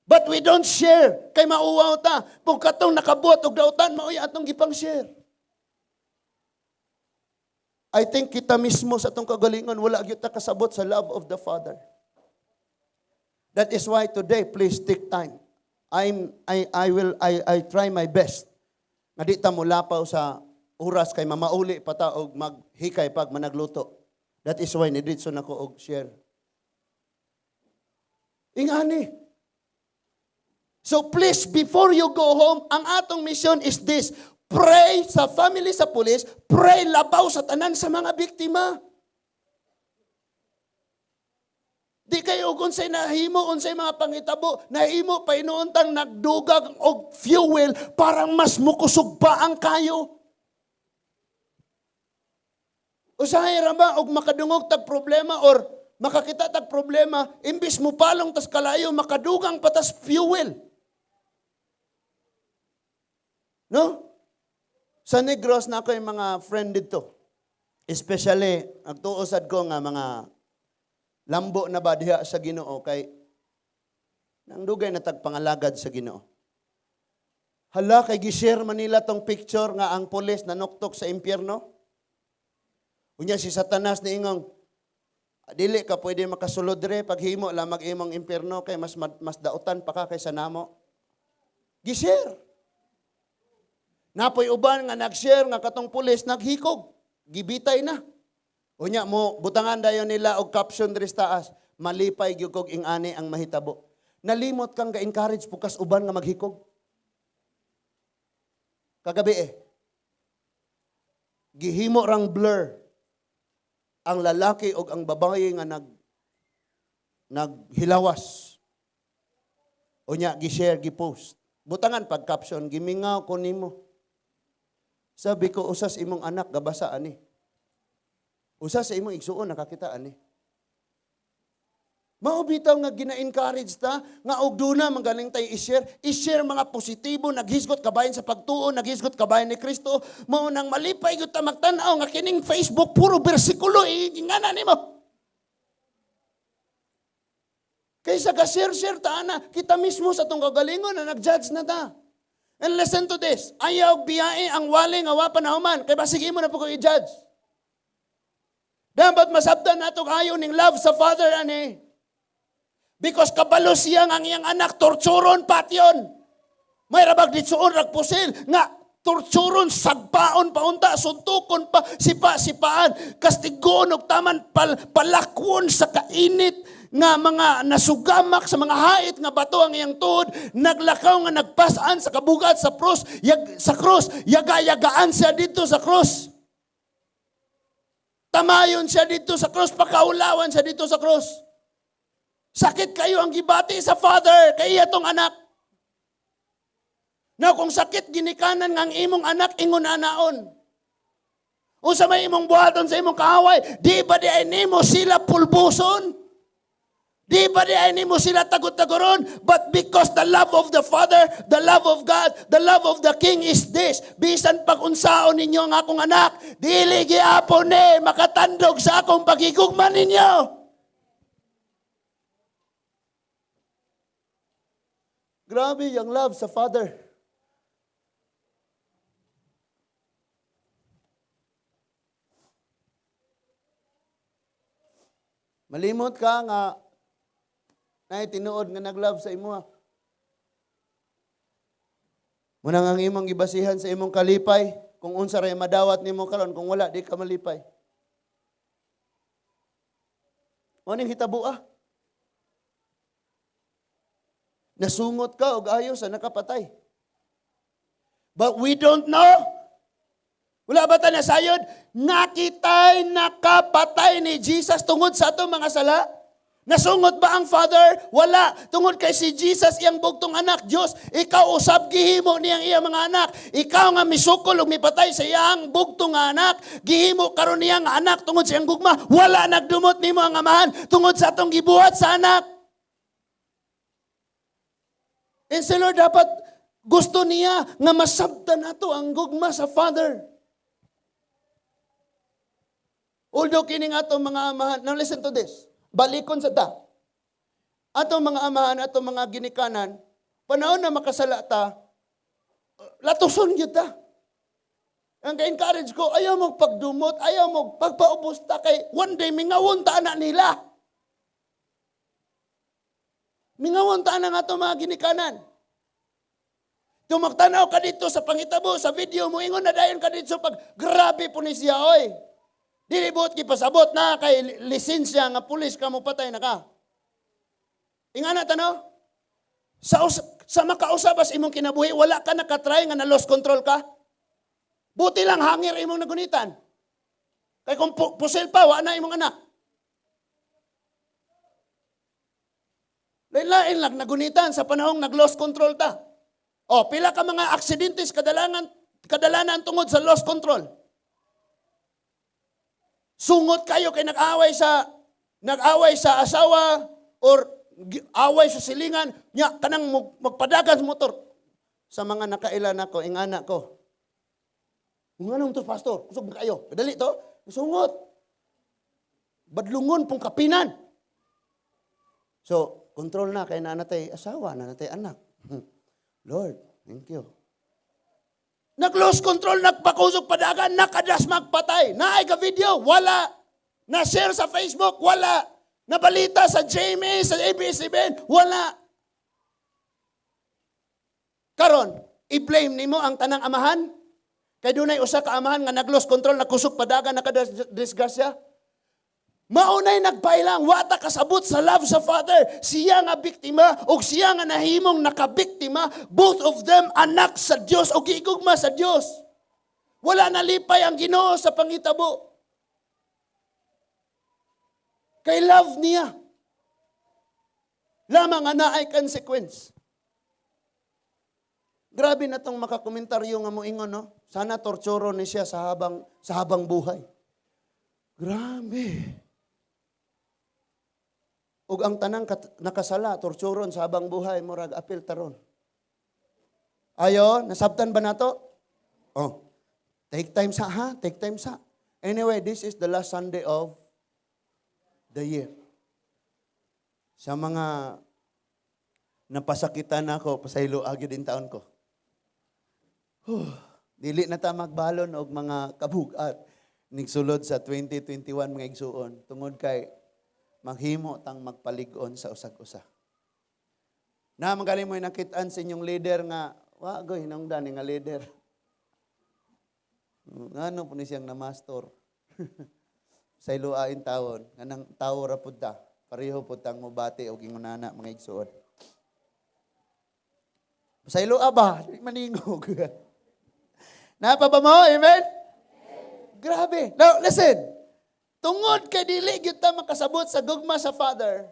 But we don't share kay mauwaw ta. Kung katong nakabuhat og dautan maoy atong gipang share. I think kita mismo sa atong kagalingon wala gyud ta kasabot sa love of the Father. That is why today, please take time. I'm I will I try my best. Nga di ta mulapaw sa oras kay mamauli pa ta og maghikay pag managluto. That is why niditso nako og share. Ingani. So please, before you go home, ang atong mission is this. Pray sa family sa pulis, pray labaw sa tanan sa mga biktima. Di kayo og unsay nahimo, unsay mga pangitabo, nahimo pa inuuntang nagdugag og fuel para mas mukusog pa ang kayo. Usahay ra ba og makadungog tag problema or makakita tag problema, imbis mo palong tas kalayo, makadugang pa tas fuel? No? Sa Negros na ako yung mga friend dito. Especially, agtuo sad ko nga mga lambo na ba diha sa Ginoo kay nang dugay na tagpangalagad sa Ginoo. Hala, kay gi-share man nila tong picture nga ang pulis nanuktok sa impyerno. Unya si Satanas niingong, "Dili ka pwede makasulod re, paghimo lamag imong impyerno kay mas dautan pa ka kaysa namo." Gi-share. Napoy uban nga nag-share nga katong pulis naghikog, gibitay na. Unya mo butangan dayon nila og caption diri sa taas, "Malipay gyud kog ing-ani ang mahitabo." Nalimot kang ga-encourage pukas uban nga maghikog. Kagabi eh, gihimo rang blur ang lalaki og ang babae nga naghilawas. Unya gi-share, gi-post. Butangan pag caption, "Gimingaw ko nimo." Sabi ko, usas imong anak gabasa ani. Usa sa imong igsuon nakakita ani. Mao bitaw nga gina-encourage ta nga og duna magaling tay i-share, i-share mga positibo, naghisgot kabahin sa pagtuo, naghisgot kabahin ni Kristo, mao nang malipay gyud ta magtan-aw nga kining Facebook puro bersikulo ingana nimo. Kaysa ka share-share ta ana, kita mismo sa atong kagalingon na nag-judge na ta. And listen to this, ayaw biyae ang wali nga wa pa nahuman, kay basig imo na po ko i-judge. Dapat masabtan nato ayo ning love sa Father ani. Because kabalo siya nga ang iyang anak torturon patyon. May rabag ditsuon rag pusil nga torturon, sagpaon paunta, suntukon pa, sipa-sipaan, kastigoon og taman, palakwon sa kainit nga mga nasugamak sa mga hait nga bato ang iyang tuhod, naglakaw nga nagpasan sa kabugat sa krus, sa krus, yaga-yagaan siya dito sa krus. Tamayon siya dito sa krus, pakaulawan siya dito sa krus. Sakit kayo ang gibati sa Father kay iya tong anak. Na kung sakit ginikanan nga ang imong anak ingon anaon. Unsa may imong buhaton sa imong kaaway, di ba di ay nimo sila pulbuson? Di ba di ay nimo sila tagot-tagoron? But because the love of the Father, the love of God, the love of the King is this. Bisan pag unsaon ninyo ang akong anak, dili giapon ni makatandog sa akong pagigugma ninyo. Grabe yung love sa Father. Malimot ka nga naay tinuod nga nag-love sa imo. Munang ang imong gibasihan sa imong kalipay, kung unsa ray madawat nimo karon, kung wala di ka malipay. Uning hitabo ah. Nasungot ka og ayo sa nakapatay. But we don't know. Wala ba ta nasayod? Nakitay nakapatay ni Jesus tungod sa atong mga sala? Nasungot ba ang Father? Wala. Tungod kay si Jesus iyang bugtong anak, Diyos, ikaw usab gihimo niyang iyang mga anak. Ikaw nga misukol ug mipatay sa iyang bugtong nga anak, gihimo karon niyang anak tungod sa iyang gugma. Wala nagdumot nimo ang amahan tungod sa atong gibuhat sa anak. And si Lord dapat gusto niya nga masabtan nato ang gugma sa Father. Although kining atong mga amahan, now listen to this. Balikon sa ta. Atong mga amahan, atong mga ginikanan, panahon na makasala ta, latuson gyud ta. Ang ka-encourage ko, ayaw mong pagdumot, ayaw mong pagpaubos ta kay one day mingawon ta na nila. Mingawon ta na nga atong mga ginikanan. Tumaktanaw ka dito sa pangitabo, sa video mo, ingon na dayon ka dito pag grabe po ni siya, oy. Dili buot gipasabot na kay lisensya nga pulis ka mo patay na ka. Ingana tanaw? Sa makausabas imong kinabuhi, wala ka nakatry nga na lost control ka? Buti lang hanger imong nagunitan. Kay kung pusil pa, wa na imong anak. Lain-lain lang nagunitan sa panahong nag-lost control ta. O, pila ka mga aksidentes kadalanan tungod sa lost control. Sungot kayo kay nag-away sa asawa or away sa silingan nya kanang magpadagan sa motor. Sa mga nakaila nako, ingana ko. Nganong to, pastor? Kusog ba kayo? Dali to. Sungot. Badlungon pong kapinan. So, control na kay nanatay asawa, nanatay anak. Lord, thank you. Nag-lose control, nagpakusog padagan, nakadas magpatay. Naay ka video, wala. Na-share sa Facebook, wala. Nabalita sa GMA, sa ABS-CBN, wala. Karon, i-blame nimo ang tanang amahan? Kay dunay usa ka amahan nga nag-lose control, nakusog padagan, nakadisgrasya. Maunay nagpailang, wa ta kasabot sa love sa Father. Siya nga biktima o siya nga nahimong nakabiktima, both of them anak sa Dios o gigugma sa Dios. Wala nalipay ang Ginoo sa pangitabo. Kay love niya. Lamang nga naay consequence. Grabe na tong makakomentaryo nga moingon, no? Sana torturo ni siya sa habang buhay. Grabe. Ug ang tanang nakasala, torturon sa habang buhay, murag apil taron. Ayo, nasabtan ba nato? Oh. Take time sa ha, take time sa. Anyway, this is the last Sunday of the year. Sa mga napasakitan ako, pasaylo agi din taon ko. Huh, dili na ta magbalon og mga kabugat nigsulod sa 2021, mga igsuon, tungod kay maghimo tang magpalig-on sa usag-usa. Na magaling mo nakitaan sa inyong leader nga wa goy hinungdan ni nga leader. Ngano po ni siyang na-mastor? Sa iluain tawon, nganang tawo ra pud ta. Pareho pud tang mobati og ingunana, mga igsuon. Sa ilua ba? Di maningog. Napa ba mo? Amen? Grabe. Now, listen. Tungod kay dili gyud ta makasabot sa gugma sa Father,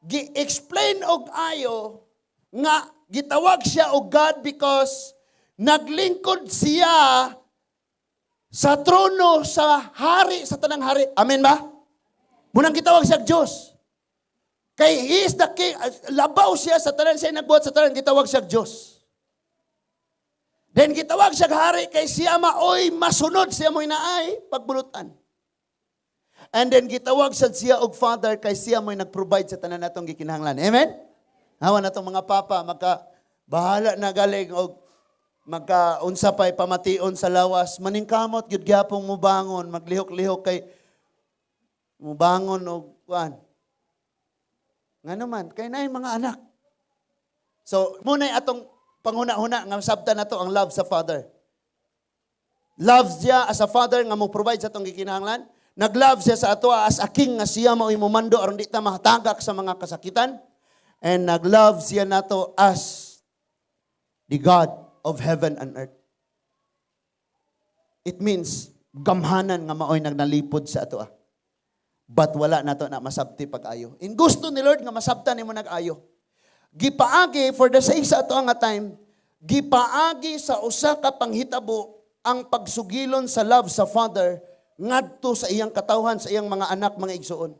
gi-explain og ayo nga gitawag siya og God because naglingkod siya sa trono sa hari sa tanang hari. Amen ba? Munang gitawag siya og Diyos. Kay he is the king, labaw siya sa tanan, siya nagbuhat sa tanan, gitawag siya og Diyos. Then gitawag siya og hari kay siya maoy masunod, siya mo'y naay pagbulutan. And then gitawag sad siya og Father kay siya mo'y nag-provide sa tanan natong gikinahanglan. Amen? Hawa natong mga papa maka bahala na galing og magka unsa pay pamation sa lawas, maningkamot gyud gyapong mubangon, maglihok-lihok kay mubangon og kuan. Ngano man kay naay mga anak. So, muna'y atong panghuna-huna nga sabtan nato ang love sa Father. Love siya as a father nga mo provide sa atong gikinahanglan. Nag-love siya sa ato as a king nga siya mao'y mumando aron di ta mahatagak sa mga kasakitan. And nag-love siya nato as the God of heaven and earth. It means gamhanan nga mao'y nagnalipod sa ato ah. But wala nato na masabti pag-ayo. In gusto ni Lord nga masabtan nimo nag-ayo. Gipaagi for the sake sa ato nga time, gipaagi sa usa ka panghitabo ang pagsugilon sa love sa Father ngadto sa iyang katawhan, sa iyang mga anak, mga igsuon.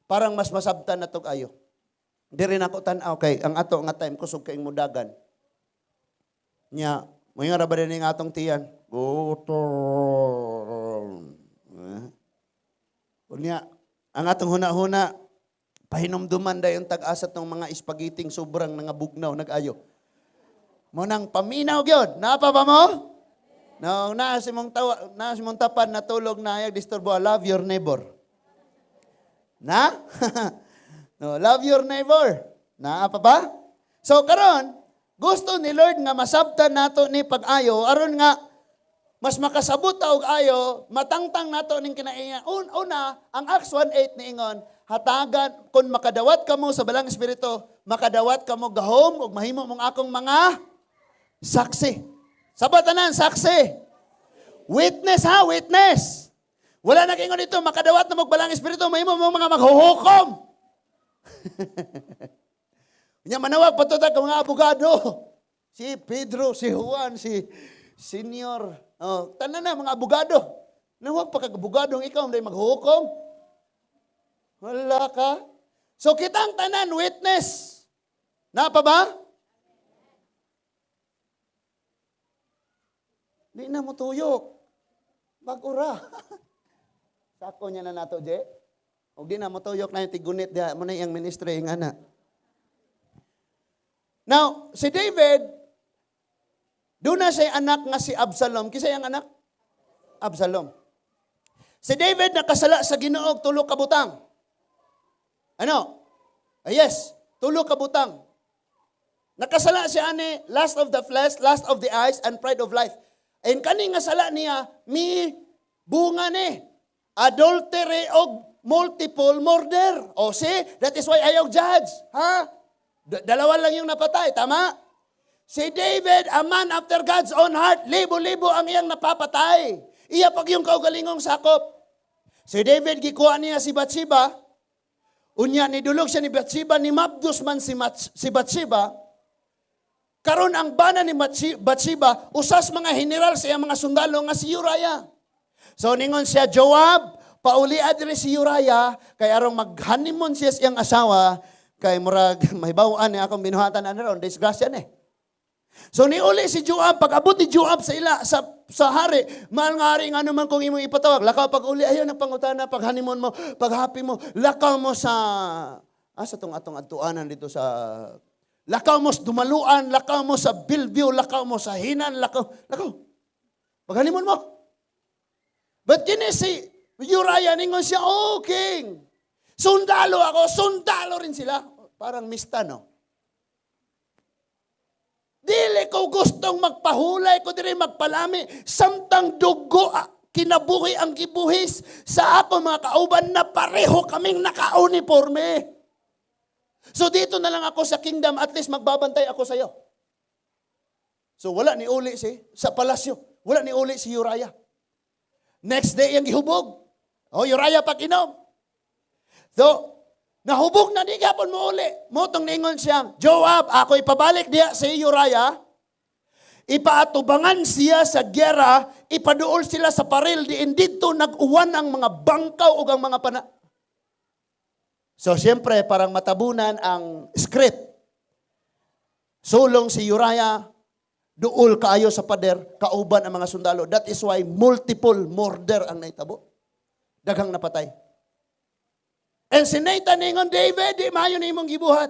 Parang mas masabtan na tog ayo. Diri na ko tan-aw kay ang ato nga time kusog kay mudagan. Nya, moingon ra ba din ang atong tiyan? Gutom. Eh? Unya, ang atong huna-huna, pahinumduman dayon tag-asa tong mga espageting sobrang nangabugnaw, nag-ayo. Mo nang paminaw gyud. Naa pa ba mo? No, naa si mong tawa, naa si mong tapan natulog na ayag disturbo, love your neighbor. Na? No, love your neighbor. Naa pa ba? So karon, gusto ni Lord nga masabtan nato ni pag-ayo aron nga mas makasabot ta og ayo, matangtang nato ning kinaiya. Una, ang Acts 1:8 niingon, hatagan kung makadawat kamo sa Balang Espiritu, makadawat kamo gahom ug mahimo mong akong mga saksi. Sabot tanan, saksi. Witness ha, witness. Wala na ingon dito, makadawat na mo og Balaang Espiritu, mahimo mo mga maghuhukom. Nya manawag pa to ta mga abogado. Si Pedro, si Juan, si Senior. Oh, tanan na mga abogado. Nawag pa kag abogado ikaw may maghuhukom. Wala ka. So kitang tanan witness. Naa pa ba? Di na mo tuyok. Mag-ura. Sako niya na nato, Je. Og di na mo tuyok na yung tigunit diha mo na iyang ministry nga na. Now, si David, doon na siya anak nga si Absalom. Kinsa iyang anak? Absalom. Si David nakasala sa Ginoo og tulo ka butang. Ano? Ah, yes, tulo ka butang. Nakasala siya ani lust of the flesh, lust of the eyes, and pride of life. And kani nga sala niya, mi bunga ni. Adultery og multiple murder. O see, that is why ayaw judge. Ha? Dalawa lang yung napatay, tama? Si David, a man after God's own heart, libo-libo ang iyang napapatay. Iya pag yung kaugalingong sakop. Si David, gikuha niya si Bathsheba. Unya, nidulog siya ni Bathsheba, ni mabdos man si Bathsheba. Karon ang bana ni Bathsheba, usas mga general sa iyang mga sundalo nga si Uriah. So ningon siya, "Joab, pauli diri si Uriah, kay arong mag-honeymoon siya sa iyang asawa, kay murag mahibaw-an ni akong binuhatan ani ron, disgrasya ni." So niuli si Joab, pag abot ni Joab sa ila sa hari, "Mahal nga hari, ngano man kung imong ipatawag?" "Lakaw pag uli, ayaw ng pangutana, pag honeymoon mo, pag happy mo, lakaw mo sa asa tong atong adtuanan dito sa, lakaw mo sa Dumaluan, lakaw mo sa Bellevue, lakaw mo sa Hinan, lakaw, lakaw. Pag honeymoon mo." But kini si Uriah, ningon siya, "Oh king, sundalo ako, sundalo rin sila." Parang mista, no? "Dili ko gustong magpahulay ko diri magpalami samtang dugo kinabuhi ang gibuhis sa ako mga kauban na pareho kaming naka-uniforme. So dito na lang ako sa kingdom, at least magbabantay ako sa iyo." So wala ni uli si sa palasyo. Wala ni uli si Uriah. Next day ang gihubog. Oh, Uriah pag inom. So, nahubog na di gapon mo uli. Mao tong ningon siya, "Joab, ako ipabalik diya si Uriah. Ipaatubangan siya sa gyera, ipaduol sila sa paril, diin dito nag-uwan ang mga bangkaw ug ang mga pana." So, siyempre, parang matabunan ang script. Sulong si Uriah, duol kaayo sa pader, kauban ang mga sundalo. That is why multiple murder ang naitabo. Daghang napatay. And si Nathan ningon, "David, di maayo na imong gibuhat.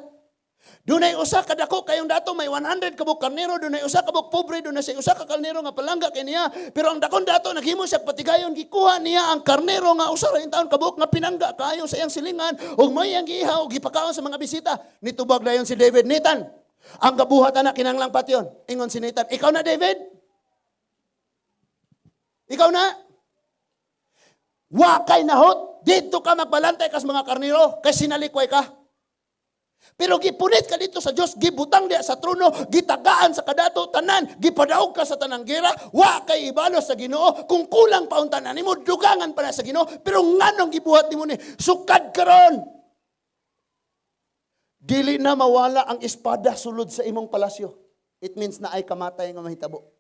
Dunay usa ka dako kayong dato, may 100 kabuk karnero, dunay usa kabuk pobre, dunay siya usa ka karnero nga palangga kay niya. Pero ang dakong dato naghimo siya patigayon, gikuha niya ang karnero nga usa ra taon kabuk nga pinangga kaayo sa iyang silingan ug may iyang giihaw ug gipakaon sa mga bisita." Nitubag dayon si David, "Nathan, ang gabuhat ana kinahanglang patyon." Ingon si Nathan, "Ikaw na, David. Ikaw na. Wa kay nahot, dito ka magbalantay kas mga karnero, kay sinalikway ka. Pero gipunit ka dito sa Dios, gibutang diya sa trono, gitagaan sa kadato tanan, gipadaog ka sa tanang gera, wa kay ibalo sa Ginoo. Kung kulang pa unta na nimo, dugangan pa na sa Ginoo, pero nganong gibuhat nimo ni? Sukad karon. Dili na mawala ang espada sulod sa imong palasyo." It means na ay kamatay nga mahitabo.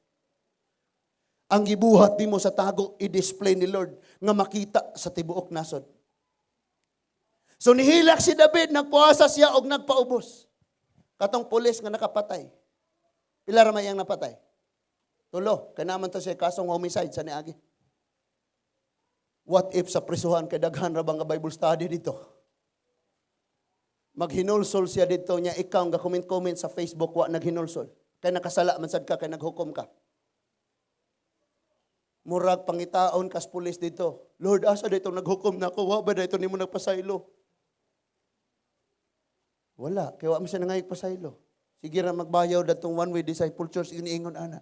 Ang gibuhat nimo sa tago, i-display ni Lord nga makita sa tibuok nasod. So nihilak si David, nagpuasa siya og nagpaubos. Katong pulis nga nakapatay. Pila ra may iyang napatay? Tulo. Kay naman to siya kasong homicide sa niagi. What if sa prisuhan kay daghan ra bang nga Bible study dito? Maghinulsol siya dito niya, ikaw nga comment-comment sa Facebook wa naghinulsol. Kay nakasala man sad ka kay naghukom ka. Murag pangitaon kas pulis dito. "Lord, asa dito naghukom na ako? Wa ba dito nimo nagpasaylo?" Wala, kay wa man siya nangayog pasaylo. Sige ra magbayaw datong One Way Disciple Church iniingon ana.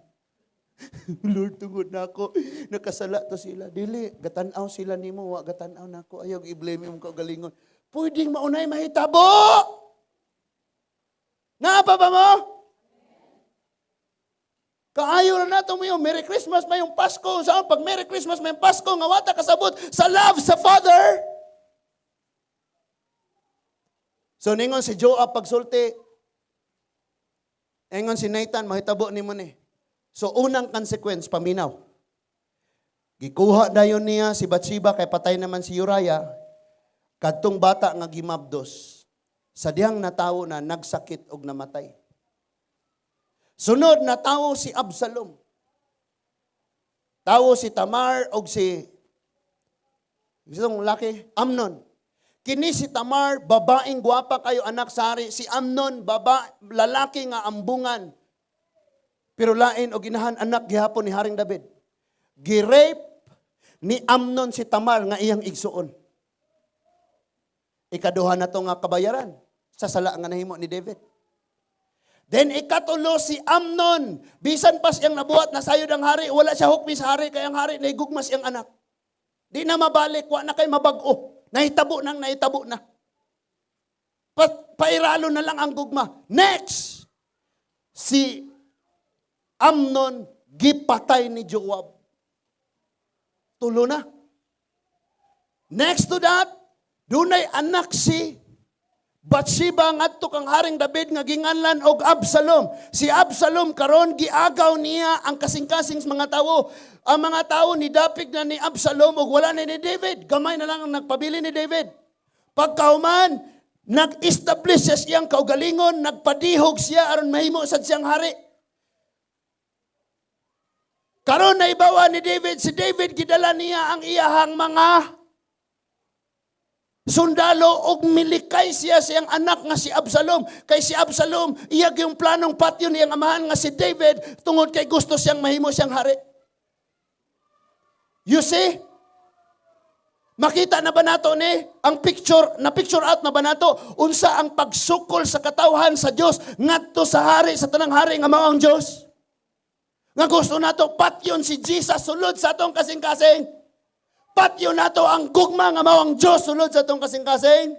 "Lord, tungod na ako, nakasala to sila." Dili, gatan-aw sila nimo, wa gatan-aw nako. Ayaw i-blame imong kaugalingon. Pwedeng maunay mahitabo. Naa pa ba mo? Kaayo na nato mo yung Merry Christmas, mayong Pasko. Saan pag Merry Christmas, mayong Pasko, nga wa ta kasabot sa love sa Father. So ningon si Joab pagsulti, ingon si Nathan, "Mahitabo nimo ni." So unang consequence, paminaw. Gikuha dayon niya si Bathsheba kay patay naman si Uriah. Kadtong bata nga gimabdos, sa dihang natawo na, nagsakit og namatay. Sunod na tawo si Absalom. Tawo si Tamar og si isang laki, Amnon. Kini si Tamar, babaeng gwapa kayo, anak sa hari. Si Amnon, lalaki nga ambungan. Pero lain og inahan, anak gihapon ni Haring David. Gi-rape ni Amnon si Tamar nga iyang igsuon. Ikaduha na to nga kabayaran sa sala nga nahimo ni David. Then ikatulo si Amnon. Bisan pa siyang nabuhat na sayod ang hari, wala siya hukmi sa hari kay ang hari nahigugma siyang anak. Di na mabalik, wa na kay mabag-o. Nahitabo nang nahitabo na. Pairalo na lang ang gugma. Next, si Amnon gipatay ni Joab. Tulo na. Next to that, dunay anak si Bathsheba ngadto kang Haring David nga ginganlan og Absalom. Si Absalom karon giagaw niya ang kasing-kasing sa mga tawo. Ang mga tawo nidapig na ni Absalom ug wala na ni David. Gamay na lang ang nagpabili ni David. Pagkahuman, nag-establish siya siyang kaugalingon, nagpadihog siya aron mahimo sad siyang hari. Karon naibawa ni David, si David gidala niya ang iyahang mga sundalo og milikay siya siyang anak nga si Absalom. Kay si Absalom, iya yung planong patyon niyang amahan nga si David tungod kay gusto siyang mahimo siyang hari. You see? Makita na ba nato ni ang picture na picture out na ba nato unsa ang pagsukol sa katawhan sa Dios ngadto sa hari sa tanang hari nga mao ang Dios? Nga gusto nato patyon si Jesus sulod sa atong kasing-kasing. Patyon nato ang gugma nga mao ang Dios sulod sa atong kasing-kasing.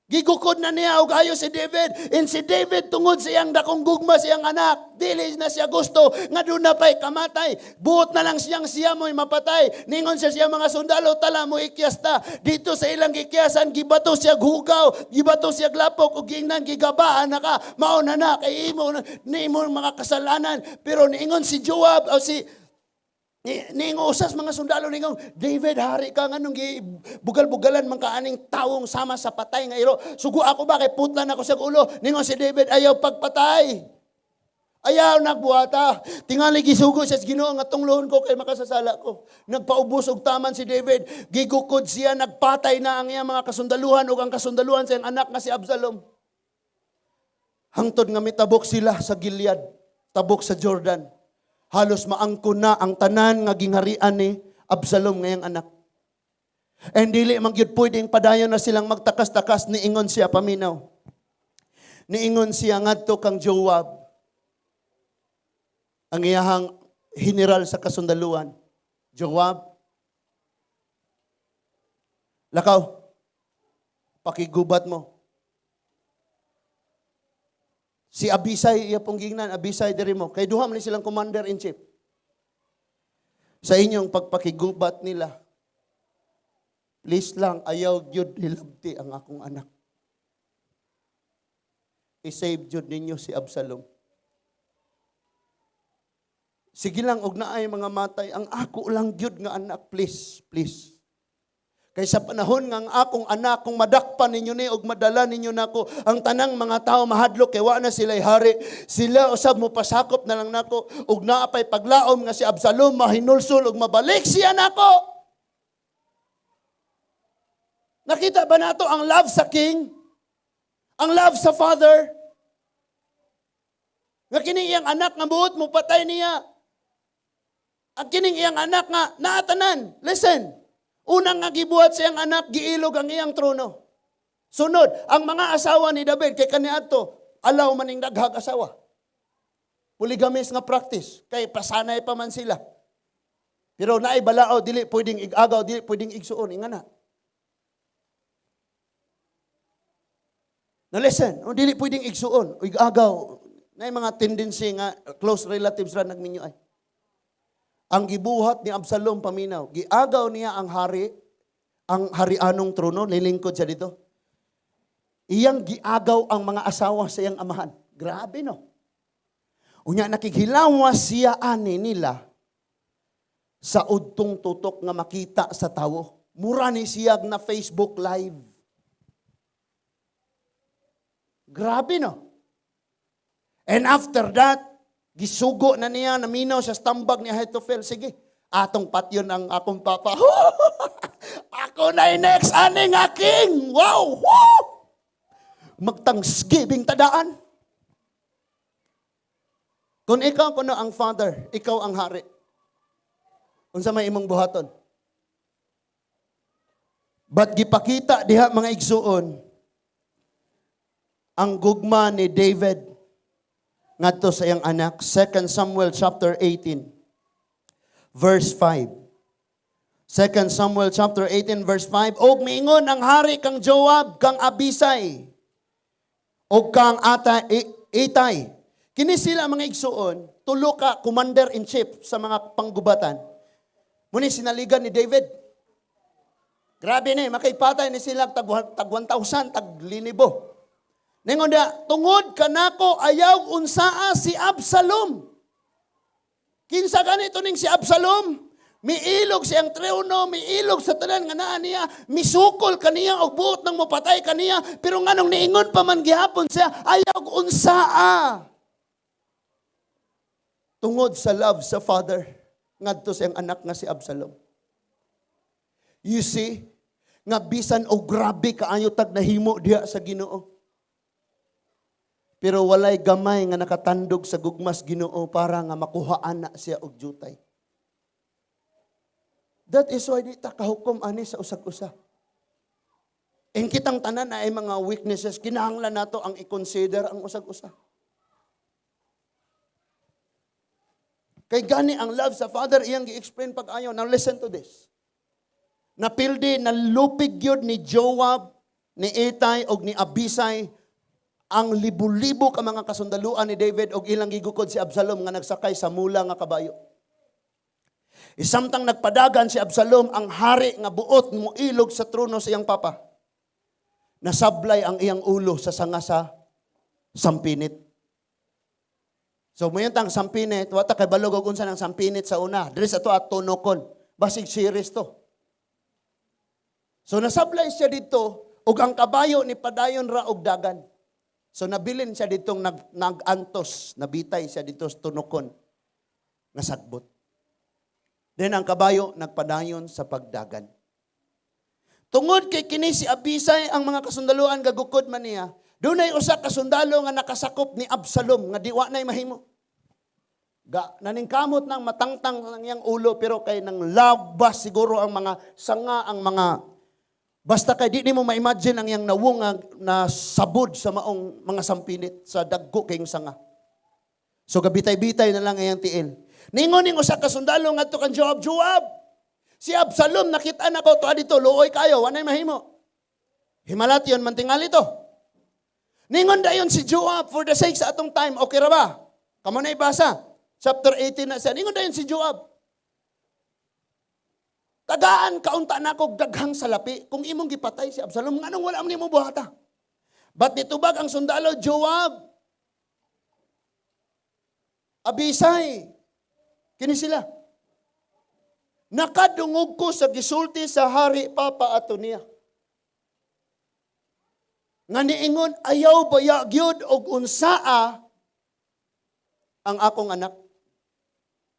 Gigukod na niya og ayo si David. And si David, tungod sa iyang dakong gugma sa iyang anak, dili na siya gusto nga doon na pa'y kamatay. Buot na lang siyang siya mo'y mapatay. Ningon siya siya mga sundalo, "Tala mo ikyas ta." Dito sa ilang gikyasan, gibato siya hugaw, gibato siya lapok, ug giingnan, "Gigabaan na ka. Mao na na, kay imo, nimo mga kasalanan." Pero niingon si Joab, o si Ni, niingon usas mga sundalo, ningon, "David, hari ka, nganong bugal-bugalan man ka aning tawong sama sa patay nga iro? Sugo ako ba kay putlan ako sa ulo." Ningon si David, "Ayaw pagpatay. Ayaw nagbuhata. Tingali gisugo siya sa Ginoo nga tunglohon ko kay makasasala ko." Nagpaubos og taman si David. Gigukod siya, nagpatay na ang iyang mga kasundaluhan ug ang kasundaluhan sa iyang anak nga si Absalom. Hangtod nga mitabok sila sa Gilead, tabok sa Jordan. Halos maangkon na ang tanan nga gingharian ni Absalom ngayang anak. And dili man gyud pwedeng padayon na silang magtakas-takas, niingon siya, paminaw. Niingon siya ngadto kang Joab, ang iyahang general sa kasundaluan. "Joab, lakaw, pakigubat mo. Si Abisay, iya pong gingnan, 'Abisay, diri mo.'" Kay duha man ni silang commander in chief. "Sa inyong pagpakigubat nila, please lang, ayaw gyud hilabti ang akong anak. I-save jud ninyo si Absalom. Sige lang, og naay mga matay, ang ako lang gyud nga anak, please, please. Kay sa panahon nga ang akong anak, kung madakpan ninyo ni og madala ninyo nako, ang tanang mga tao mahadlok kay wa na sila'y hari. Sila usab mo pasakop na lang nako ug naa pay paglaom nga si Absalom mahinulsol ug mabalik siya nako." Nakita ba nato ang love sa King? Ang love sa Father? Nga kining iyang anak nga buot mo patay niya. Ang kining iyang anak nga naatanan. Listen. Unang nga gibuhat sa iyang anak, giilog ang iyang trono. Sunod, ang mga asawa ni David, kay kaniadto, alaw maning daghag asawa. Polygamous nga practice, kay pasanay pa man sila. Pero naay balao, dili pwedeng igagaw, dili pwedeng igsuon, ingana. Now listen, oh, dili pwedeng igsuon, o igagaw. Na mga tendency nga close relatives ra nagminyo ay. Ang gibuhat ni Absalom, paminaw, giagaw niya ang hari, ang harianong trono, nilingkod siya dito. Iyang giagaw ang mga asawa sa iyang amahan. Grabe, no? Unya nakighilawas siya ani nila sa udtong tutok nga makita sa tawo. Mura ni siyag na Facebook Live. Grabe, no? And after that, gisugo na niya, naminaw siya sa tambag ni Ahitofel. "Sige, atong patyon ang akong papa. Ako na next ani nga king. Wow! Woo! Mag-thanksgiving tadaan." Kung ikaw kuno ang father, ikaw ang hari, unsa may imong buhaton? But gipakita diha, mga igsuon, ang gugma ni David ngadto sa iyang anak. 2 Samuel chapter 18 verse 5. 2 Samuel chapter 18 verse 5. Og miingon ang hari kang Joab, kang Abisay ug kang Itay. Kini sila, mga igsuon, tulo ka commander in chief sa mga panggubatan. Muni sinaligan ni David. Grabe ni, makipatay ni sila tag 1,000, tag linibo. Ningon da, "Tungod kanako ayaw unsaa si Absalom." Kinsa ganito ning si Absalom? Miilog siyang trono, miilog sa tanan nga naa niya, misukol kaniya og buot nang mopatay kaniya, pero nganong niingon pa man gihapon siya, ayaw unsaa. Tungod sa love sa father ngadto sa iyang anak nga si Absalom. You see, nga bisan og grabe kaayo tag nahimo diha sa Ginoo, pero walay gamay nga nakatandog sa gugmas Ginoo para nga makuhaan na siya og jutay. That is why di ta kahukom ani sa usag-usa. In kitang tanan ay mga weaknesses, kinahanglan nato ang i-consider ang usag-usa. Kay gani ang love sa Father iyang gi-explain pag-ayo. Now listen to this. Napildi, nalupig yun ni Joab, ni Itay, og ni Abisay ang libo-libo ka mga kasundaluan ni David og ilang gigukod si Absalom nga nagsakay sa mula nga kabayo. Isamtang nagpadagan si Absalom, ang hari nga buot mo ilog sa trono sa iyang papa, nasablay ang iyang ulo sa sanga sa sampinit. So mayantang sampinit, wa ta kay balog og unsa ng sampinit sa una. Diri sa to at tunokon. Basig series to. So nasablay siya dito ug ang kabayo ni padayon ra og dagan. So nabilin siya ditong nag-antos, nabitay siya dito sa tunokon nga sagbot. Then ang kabayo nagpadayon sa pagdagan. Tungod kay kini si Abisay, ang mga kasundaluan gagukod man niya, dunay usa ka sundalo nga nakasakop ni Absalom nga diwa nay mahimo. Ga naningkamot nang matangtang ang iyang ulo, pero kay nang labas siguro ang mga sanga, ang mga basta kay di nimo ma-imagine ang iyang nawong nga na sabod sa maong mga sampinit sa dagko kayong sanga. So gabitay-bitay na lang ang iyang tiil. Ningon ning usa ka sundalo ngadto kang Joab, "Joab, si Absalom nakita nako to dito, luoy kayo, wanay mahimo. Himalat yon man tingali to." Ningon dayon si Joab, for the sake sa atong time, okay ra ba? Kamo na ibasa. Chapter 18 na siya. Ningon dayon si Joab, "Tagaan kaunta nako daghang salapi kung imong gipatay si Absalom, nganong wala man nimo buhata?" But nitubag ang sundalo, "Joab, Abisay, kini sila. Nakadungog ko sa gisulti sa hari papa ato niya. Nga niingon, ayaw baya gyud og unsaa ang akong anak."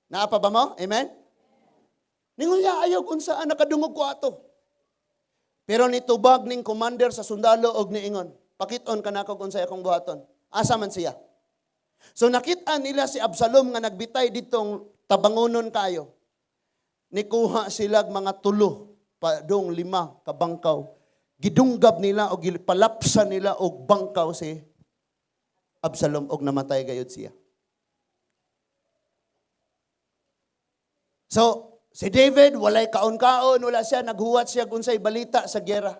Naa pa ba mo? Amen? Ningon niya, "Ayaw unsaa, nakadungog ko ato." Pero nitubag ning commander sa sundalo og niingon, "Pakit-on ka nako kung unsay akong buhaton. Asa man siya?" So nakita nila si Absalom nga nagbitay ditong tabangonon kayo. Nikuha sila mga tulo pa dong lima ka bangkaw. Gidunggab nila o gipalapsa nila og bangkaw si Absalom og namatay gayud siya. So, si David walay kaon-kaon, wala siya naghuwat siya unsay balita sa giyera.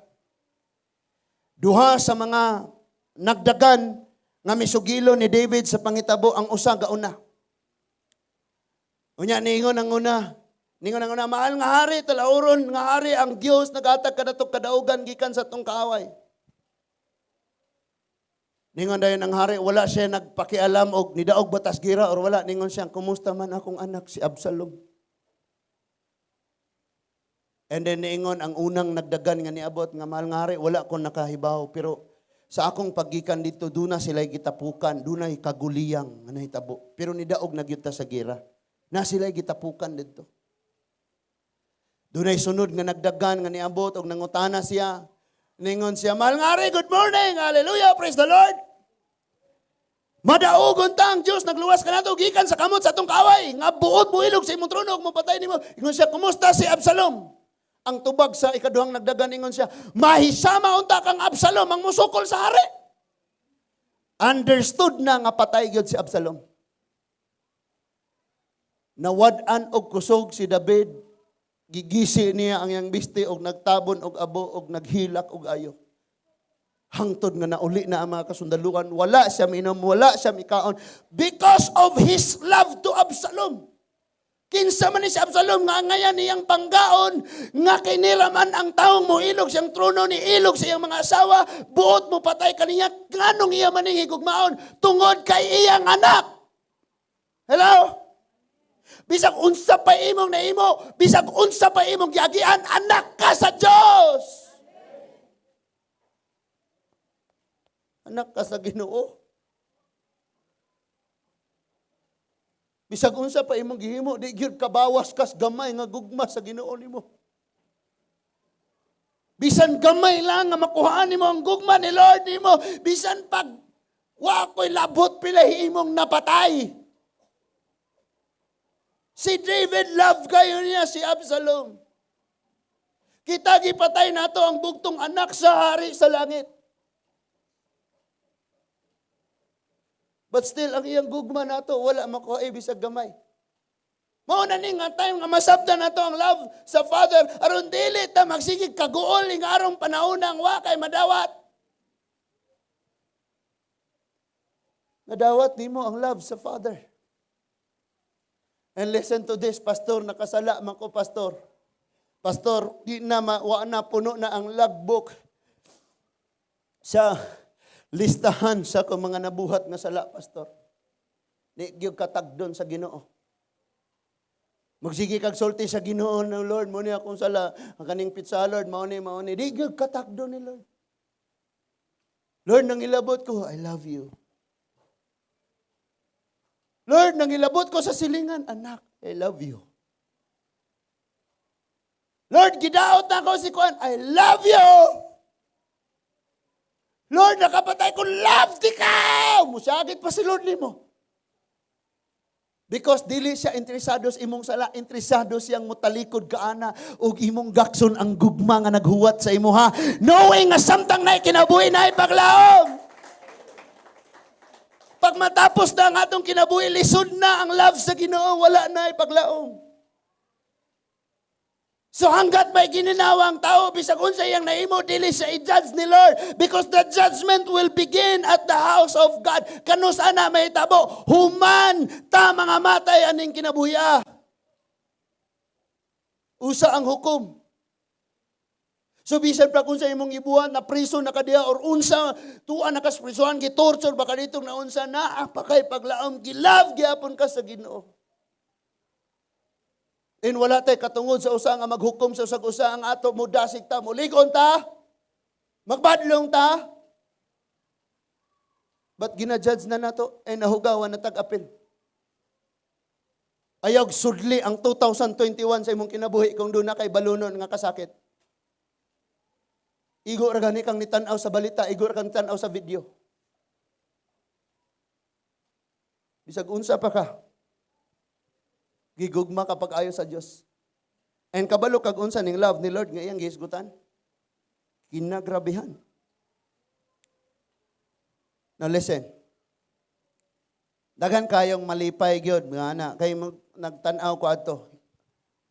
Duha sa mga nagdagan Nga misugilo ni David sa pangitabo, ang usa gauna. Unya niingon ang una, ningon ang una, "Mahal nga hari, talauron nga hari, ang Dios naghatag kanato kadaugan gikan sa atong kaaway." Ningon dayon ang hari, wala siya nagpakialam og nidaog ba tas gira or wala. Ningon siya, "Kumusta man akong anak si Absalom?" And then niingon ang unang nagdagan nga niabot nga, "Mahal nga hari, wala ko nakahibaw, pero sa akong paggikan dito, duna sila gitapukan, dunay kaguliyang nga nahitabo. Pero nidaog na gyud ta sa gira. Na sila gitapukan didto." Dunay sunod nga nagdagan nga niabot og nangutana siya. Ningon siya, "Mahal nga hari, good morning, hallelujah, praise the Lord. Madaugon ta, ang Diyos nagluwas kanato gikan sa kamot sa atong kaaway nga buot muilog sa imong trono ug mopatay nimo." Ingon siya, "Kumusta si Absalom?" Ang tubag sa ikaduhang nagdagan, ingon siya, "Mahisama unta kang Absalom ang musukol sa hari." Understood na nga patay gyud si Absalom. Nawad-an og kusog si David, gigisi niya ang iyang bisti og nagtabon og abo og naghilak og ayo. Hangtod nga nauli na ang mga kasundaluan, wala siya minom, wala siya mikaon because of his love to Absalom. Kinsa man ni si Absalom nga angayan niyang panggaon, nga kiniraman ang taong moilog siyang trono, ni ilog sa iyang mga asawa, buot mo patay kaniya? Nganong iya man ning higugmaon? Tungod kay iyang anak. Hello? Bisag unsa pa imong naimo, bisag unsa pa imong giagian, anak ka sa Dios. Anak ka sa Ginoo. Bisag unsa pa imong gihimo, di gyud kabawas kas gamay nga gugma sa Ginoo nimo. Bisan gamay lang nga makuhaan nimo ang gugma ni Lord nimo, bisan pag wa ko'y labot pila imong napatay. Si David, love kayo niya si Absalom. Kita gipatay nato ang bugtong anak sa hari sa langit. But still, ang iyang gugma nato, wala makuha bisag gamay. Mao na ni nga time nga masabdan nato ang love sa Father aron dili ta magsigig kaguol ing arong panahon ang wa kay madawat. Nadawat nimo ang love sa Father. And listen to this, "Pastor, nakasala man ko, Pastor. Pastor, di na ma, wa na puno na ang logbook sa listahan sa akong mga nabuhat nga sala, Pastor." Di gyud katagdon sa Ginoo. Magsige kag sulti sa Ginoo, "No, Lord, mo ni akong sala, ang kaning pizza, Lord, mao ni, mao ni." Di gyud katagdon ni Lord. "Lord, nangilabot ko." "I love you." "Lord, nangilabot ko sa silingan." "Anak, I love you." "Lord, gidaot na ako si Kuan." "I love you." "Lord, nakapatay ko." "Love di ka!" Musagit pa si Lord nimo. Because dili siya interesado sa imong sala, interesado siyang mutalikod ka ana ug imong gakson ang gugma nga naghuwat sa imuha. Knowing nga samtang naay kinabuhi, naay paglaom. Pag matapos na ang atong kinabuhi, lisod na ang love sa Ginoo, wala na ipaglaom. So hanggat may gininawa ang tao, bisag unsa iyang naimo, dili siya i-judge ni Lord. Because the judgment will begin at the house of God. Kanus ana mahitabo? Human ta mga matay aning kinabuhi. Usa ang hukom. So bisan pa kung sa imong ibuhan na priso na kadiya or unsa tuwa na kas prisuhan, gitorture ba ka ditong naunsa, naa pa kay paglaom, gi-love gyapon ka sa Ginoo. And wala tay katungod sa usa nga maghukom sa usag usa. Ang ato, mudasig ta, muligon ta, magbadlong ta. But gina-judge na nato eh nahugawan na tag-apil. Ayaw sudli ang 2021 sa imong kinabuhi kung duna kay balunon nga kasakit. Igo ra gani kang nitan-aw sa balita, igo ra kang tan-aw sa video. Bisag unsa pa ka, gigugma ka pag-ayo sa Dios. And kabalo kag unsa ning love ni Lord nga iyang gihisgutan? Kinagrabihan. Now listen. Daghan kayong malipay gyud mga anak kay nagtan-aw ko adto.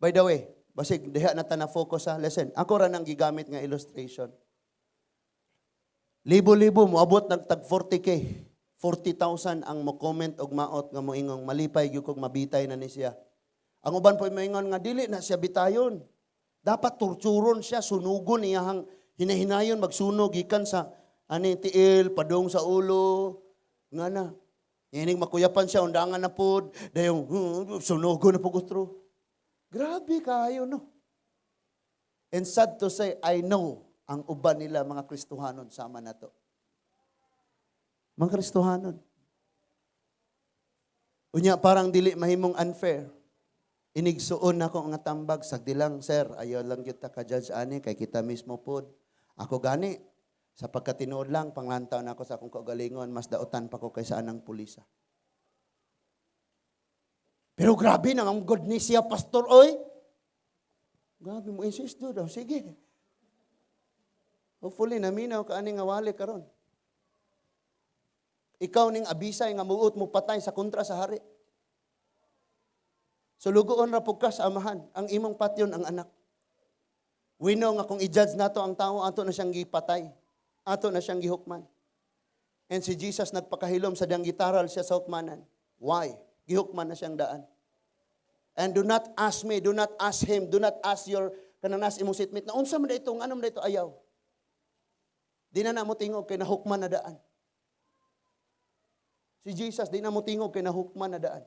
By the way, basig diha na ta na focus sa listen. Ako ra nang gigamit nga illustration. Libo-libo moabot nag tag 40K. 40,000 ang mo-comment og maot nga moingong malipay gyud kog mabitay na ni siya. Ang uban po moingon nga dili na siya bitayon. Dapat torturon siya, sunugon iyahang hinahinayon, magsunog gikan sa ani tiil padung sa ulo nga na. Ining makuyapan siya, undangan na pod, dayong sunugon na pud utro. Grabe kayo, no. And sad to say, I know ang uban nila mga Kristohanon sama na to. Mga Kristohanon. Unya parang dili mahimong unfair. Inigsuon nako nga tambag, sagdi lang, sir, ayaw lang kita ka-judge ani kay kita mismo pod. Ako gani sa pagkatinuod lang, panglantaw na ako sa akong kaugalingon, mas dautan pa ko kaysa anang pulisa. Pero grabe na ang God ni siya, pastor, oy. Grabe mo insist do daw, sige. Hopefully naminaw ka ani nga wali karon. Ikaw ning Abisay nga muot mo patay sa kontra sa hari. Sulugoon ra pud ka sa amahan, ang imong patyon ang anak. We know nga kung i-judge nato ang tao, ato na siyang gipatay. Ato na siyang gihukman. And si Jesus nagpakahilom sa diyang gitaral siya sa hukmanan. Why? Gihukman na siyang daan. And do not ask me, do not ask him, do not ask your kanang nas imong seatmate na unsa man ito, ngano man ito, ayaw. Di na mo tingog kay nahukman na daan. Si Jesus, di na mo tingog kay nahukman na daan.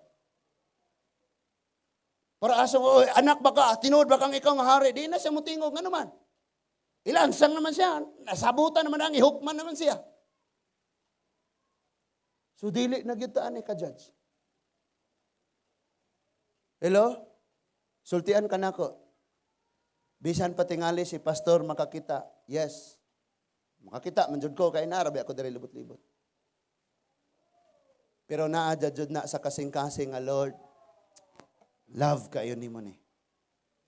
Para asong, "Oy, anak baka, tinuod ba kang ikaw nga hari?" Di na siya mo tingog, ngano man? Ilansang naman siya, nasabutan naman ang ihukman naman siya. So dili na gyud ta ani ka judge. Hello? Sultian ka nako. Bisan pa tingali si pastor makakita. Yes. Makakita man jud ko kay naa ra ako diri libot-libot. Pero naa jud na sa kasing-kasing nga, Lord, love kayo nimo ni.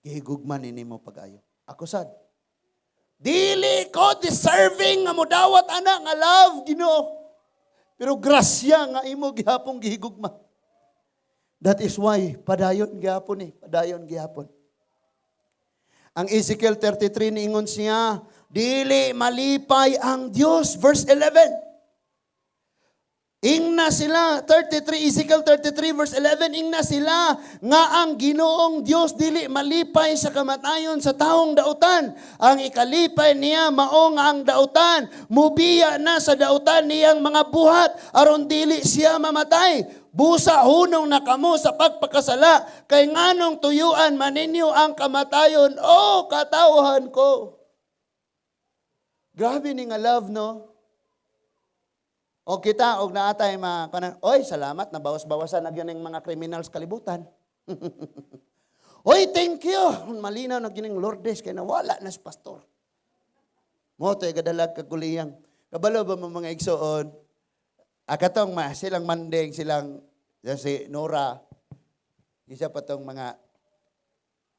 Gihigugma ni nimo pag-ayo. Ako sad. Dili ko deserving nga modawat ana nga love, Ginoo. Pero grasya nga imo gihapong gihigugma. That is why padayon gihapon eh, padayon gihapon. Ang Ezekiel 33, niingon siya, dili malipay ang Dios, verse 11. Ingna sila, 33, Ezekiel 33 verse 11, ingna sila nga ang Ginoong Dios dili malipay sa kamatayon sa taong dautan. Ang ikalipay niya mao nga ang dautan mubiya na sa dautan niyang mga buhat aron dili siya mamatay. Busa hunong na kamo sa pagpakasala, kay nganong tuyuan man ninyo ang kamatayon, o katawhan ko. Grabe ni nga love, no? O kita, og naatay ma kanang, "Oy, salamat, nabawas-bawasan na gyud ang mga criminals kalibutan. Oy, thank you. Malinaw na gyud ning Lourdes kay nawala na si pastor." Mo to'y gadalag kaguliyang. Kabalo ba mo, mga igsoon? Akatong ma silang manding silang si Nora. Isa pa tong mga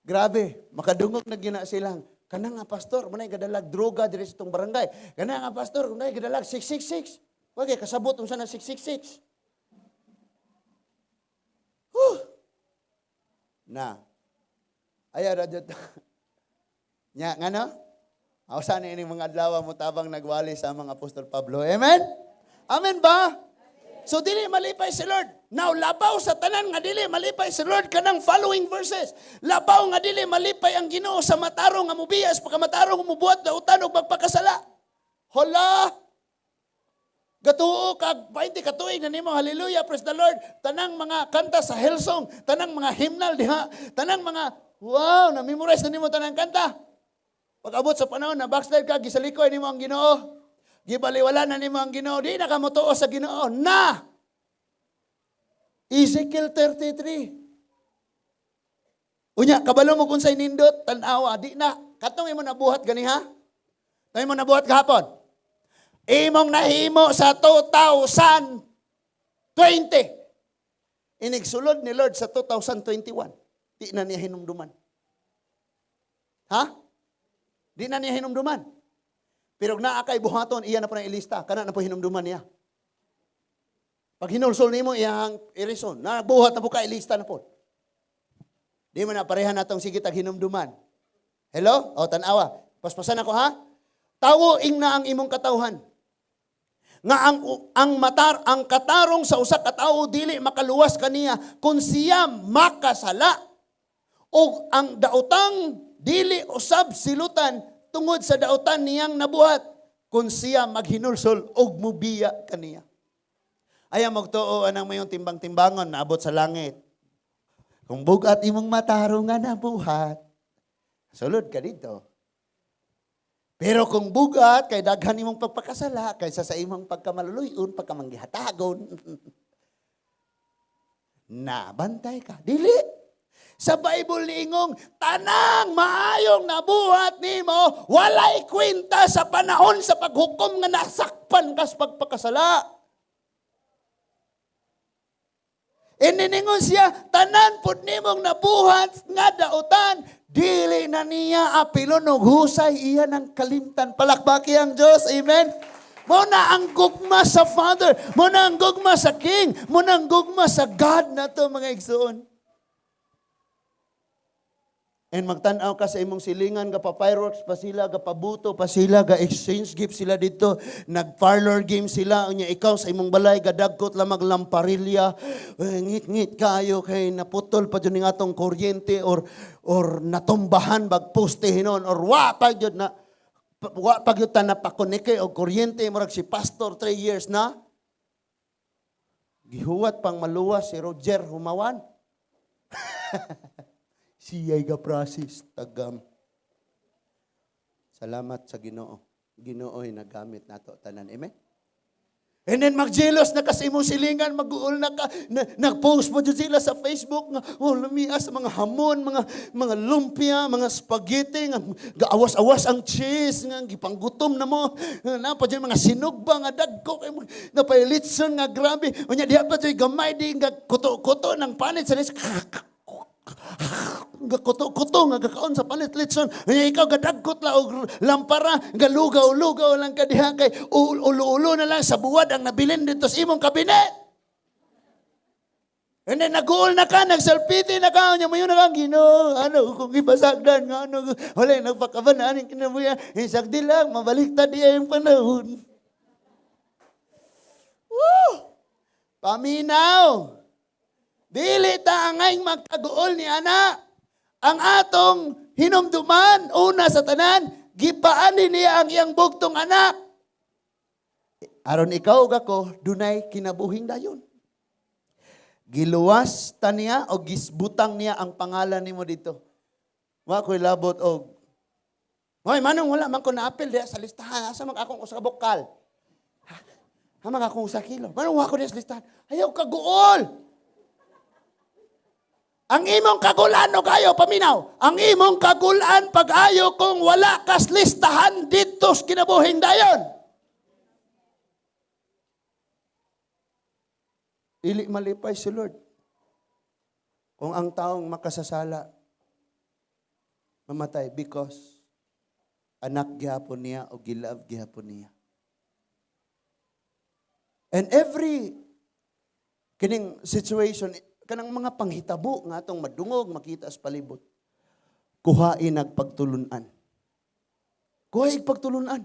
grabe, makadungog na gina silang kana nga pastor, munay gadalag droga diri sa tong barangay. Kana nga pastor, munay gadalag 666. Wag kasabot unsa na 666. Huh. Na. Ayaw ra jud. Nya ngano? Asa ni ining mga adlaw mo tabang nagwali sa mga Apostol Pablo. Amen? Amen ba? So dili malipay si Lord. Now labaw sa tanan nga dili malipay si Lord, kanang following verses. Labaw nga dili malipay ang Ginoo sa matarong nga mubiyas pagkamatarong nga mubuhat dautan ug magpakasala. Hala! Gatuo kag 20 ka tuig na nimo, hallelujah, praise the Lord. Tanang mga kanta sa Hillsong, tanang mga hymnal diha, tanang mga wow, na-memorize na nimo tanang kanta. Pag abot sa panahon na backslide ka, gisalikoy nimo ang Ginoo. Gibaliwala na nimo ang Ginoo, di na ka motuo sa Ginoo. Na! Ezekiel 33. Unya, kabalo mo kung sa'y nindot, tanawa, di na. Katong imo nabuhat gani ha? Katong imo nabuhat gahapon. Imong nahimo sa 2020. Inigsulod ni Lord sa 2021. Di na niya hinumduman. Ha? Di na niya hinumduman. Pero naa kay buhaton, iya na po na ilista. Kana na po hinumduman niya. Pag hinulsol nimo, iyang irison. Nabuhat na po ka, ilista na po. Di mo na pareha natong sige tag hinumduman. Hello? O, tanawa. Paspasan ako ha? Tawo, ingna ang imong katawhan. Nga ang katarong sa usa ka tawo dili makaluwas kaniya kung siya makasala. O ang daotang dili usab silutan tungod sa daotan niyang nabuhat kung siya maghinulsol og mubiya kaniya. Ayaw magtuo anang mayong timbang-timbangon naabot sa langit. Kung bugat imong matarong nga nabuhat, sulod ka dito. Pero kung bugat, kay daghan imong pagpakasala, kaysa sa imong pagkamaluluyon, pagkamanggihatagon, nabantay ka. Dili. Sa Bible niingong, tanang maayong nabuhat nimo, walay kwenta sa panahon sa paghukom nga nasakpan kas pagpakasala. Ininingon siya, tanan pud nimong nabuhat nga dautan, dili na niya apilon og husay iya ng kalimtan. Palakpaki ang Diyos. Amen? Mo na ang gugma sa Father, mo na ang gugma sa King, mo na ang gugma sa God na to, mga igsoon. And magtan-aw ka sa imong silingan, ga pa fireworks pa sila, ga pabuto pa sila, ga exchange gift sila dito, nag-parlor game sila, unya ikaw sa imong balay, ga dagkot lamag lamparilya, eh, ngit-ngit kayo kay naputol pa jud ning atong kuryente or natumbahan bag poste hinon or wa pa gyud ta napakoneke og kuryente, murag si pastor 3 years na gihuwat pang maluwas si Roger Humawan. Siya'y ga-process tagam. Salamat sa Ginoo. Ginoo'y nagamit nato tanan. Amen? And then magjelos na kasi imong silingan, mag-uol na ka, na, nag-post mo dyan sila sa Facebook nga, oh, lumias mga hamon, mga lumpia, mga spaghetti, nga gaawas-awas ang cheese, nga gipanggutom na mo, na pa dyan mga sinugba nga dagko, kay napailitson nga grabe, unya diha pa dyan gamay di nga kuto-kuto ng panit sa nga kuto-kuto nga gakaon sa palit litson. Unya ikaw gadagkot la og lampara, galugaw-lugaw lang ka diha kay ulo-ulo na lang sa buwad ang nabilin dito sa imong kabinet. And then naguol na ka, nagsalpiti na ka, unya mayo na kang Ginoo, ano kung ipasagdan nga ano, wala nagpakaban aning kinabuya, isagdi lang mabaliktad diya yung panahon. Woo! Paminaw. Dili ta angay magkaguol ni ana. Ang atong hinumduman, una sa tanan, gipaani niya ang iyang bugtong anak. Aron ikaw ug ako, dunay kinabuhing dayon. Giluwas ta niya o gisbutang niya ang pangalan nimo dito. Wa ko'y labot og Hoy, manong wala man ko naapil diha sa listahan. Asa man akong usa ka bukal? Ha? Ha man akong usa kilo? Manong wa ko diha sa listahan? Ayaw kaguol. Ang imong kagulan o kayo, paminaw. Ang imong kagulan pag-ayo kung wala kas listahan dito sa kinabuhing dayon. Ili malipay si Lord kung ang taong makasasala mamatay because anak gihapon niya o gilove gihapon niya. And every kining situation, kanang mga panghitabo nga atong madungog makita sa palibot, kuhain nagpagtulunan. Kuhain pagtulunan.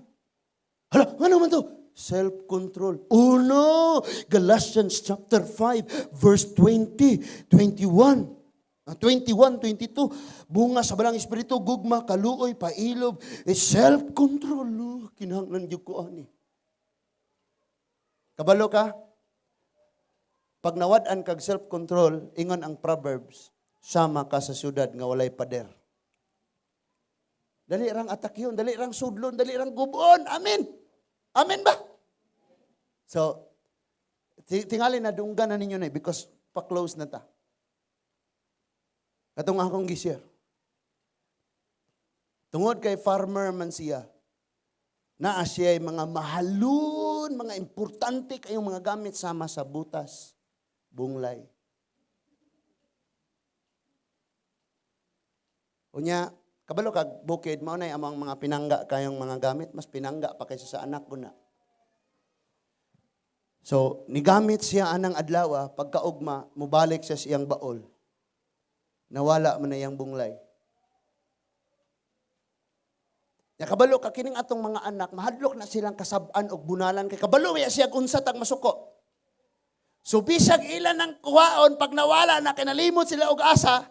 Hala, ano man to? Self-control. Oh no! Galatians chapter 5, verse 20, 21. 21, 22. Bunga sa Balang Espiritu, gugma, kaluoy, pailob, self-control. Oh, kinahanglan gyud ko ani. Kabalo ka? Pag nawad-an kag self-control, ingon ang Proverbs, sama ka sa syudad nga walay pader. Dali rang atakyon, dali rang sudlon, dali rang gubon. Amen. Amen ba? So, tingali na dunggan na ninyo na because pa-close na ta. Katong akong gi-share. Tungod kay farmer man siya, naa siya'y mga mahalon, mga importante kayong mga gamit sama sa butas, bunglay. Unya, kabalo kag bukid, mao nay among mga pinangga kayong mga gamit, mas pinangga pa kaysa sa anak ko na. So, nigamit siya anang adlaw, pagkaugma, mubalik siya sa iyang baol. Nawala man na iyang bunglay. Ya kabalo ka kining atong mga anak, mahadlok na silang kasab-an og bunalan kay kabalo ya siya unsa tag masuko. So bisag ilan ang kuhaon pag nawala na kinalimot sila og asa,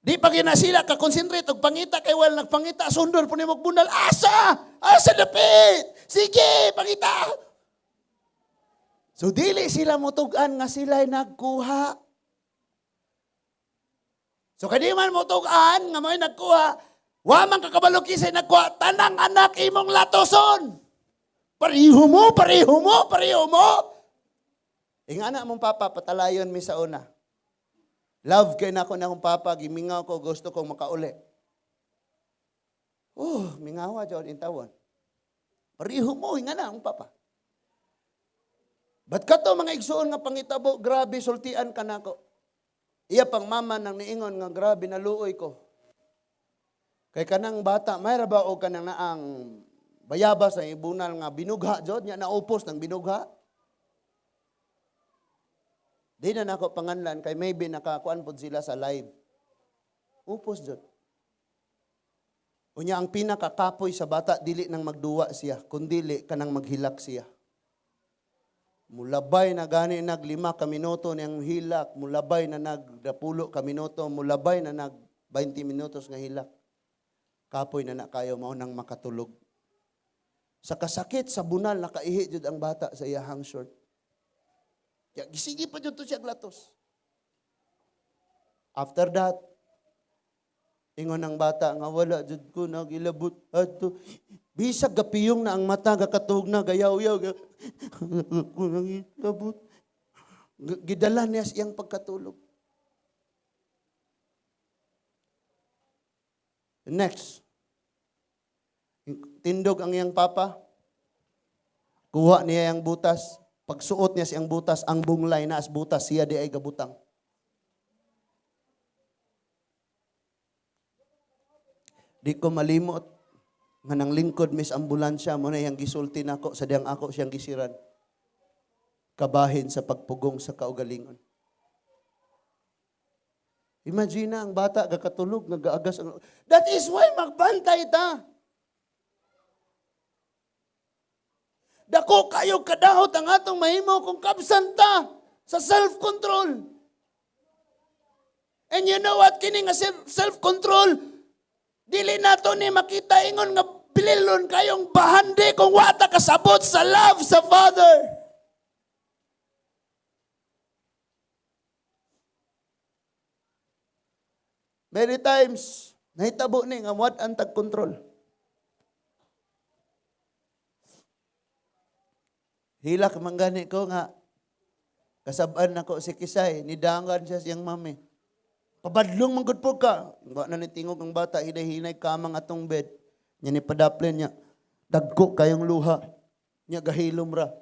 di pa gyud na sila ka-concentrate og pangita kay wala nagpangita sundon po nimo bunal asa asa dapit, sige, pangita. So dili sila mutug-an nga sila'y nagkuha. So kay di man mutug-an nga mo'y nagkuha, wa man kakabalo kisay nagkuha, tanang anak imong latoson. Pareho mo, pareho mo, pareho mo. Ingana mong papa, patalayon mi sa una. Love kay nako na akong papa, gimingaw ko, gusto kong makauli. Oh, mingawa jud intawon. Pareho mo, ingana akong papa. But kato mga igsuon nga pangitabo, grabe sultian ka nako. Iya pang mama nang niingon nga grabe naluoy ko. Kay kanang bata, may ra ba og kanang naang bayabas ang ibunal nga binugha jud nya naupos ng binugha. Di na nako panganlan kay maybe nakakuan pod sila sa live. Upos jud. Unya ang pinakakapoy sa bata dili nang magduwa siya, kundili kanang maghilak siya. Mulabay na gani nag 5 ka minuto niyang hilak, mulabay na nag 10 ka minuto, mulabay na nag 20 minutos nga hilak. Kapoy na na kayo mao nang makatulog. Sa kasakit sa bunal nakaihi jud ang bata sa iyahang short. Ya gisigi pa jud to siya glatos. After that, ingon ang bata nga wala jud ko nagilabot adto. Bisag gapiyong na ang mata, gakatug na, gayaw-yaw. Ko nagilabot. Gidala niya sa iyang pagkatulog. Next. Tindog ang iyang papa. Kuha niya ang butas. Pagsuot niya siyang butas, ang bunglay na as butas, siya di ay gabutang. Di ko malimot nga nang lingkod mis ambulansya mo na iyang gisulti nako sa diyang ako siyang gisiran. Kabahin sa pagpugong sa kaugalingon. Imagine na ang bata gakatulog, nagaagas ang. That is why magbantay ta. Dako kayo kadahot ang atong mahimo kung kabsan ta sa self-control. And you know what? Kini nga self-control, dili nato ni makita ingon nga bililon kayong bahandi kung wa ta kasabot sa love sa Father. Many times, nahitabo ni nga wat ang tag-control. Hilak man gani ko nga kasab-an nako si Kisay, nidangan siya siyang mami. Pabadlong man gud po ka. Wa na ni tingog ang bata, hinay-hinay kamang atong bed. Nya ni padaplin niya, dagko kayong luha. Nya gahilom ra.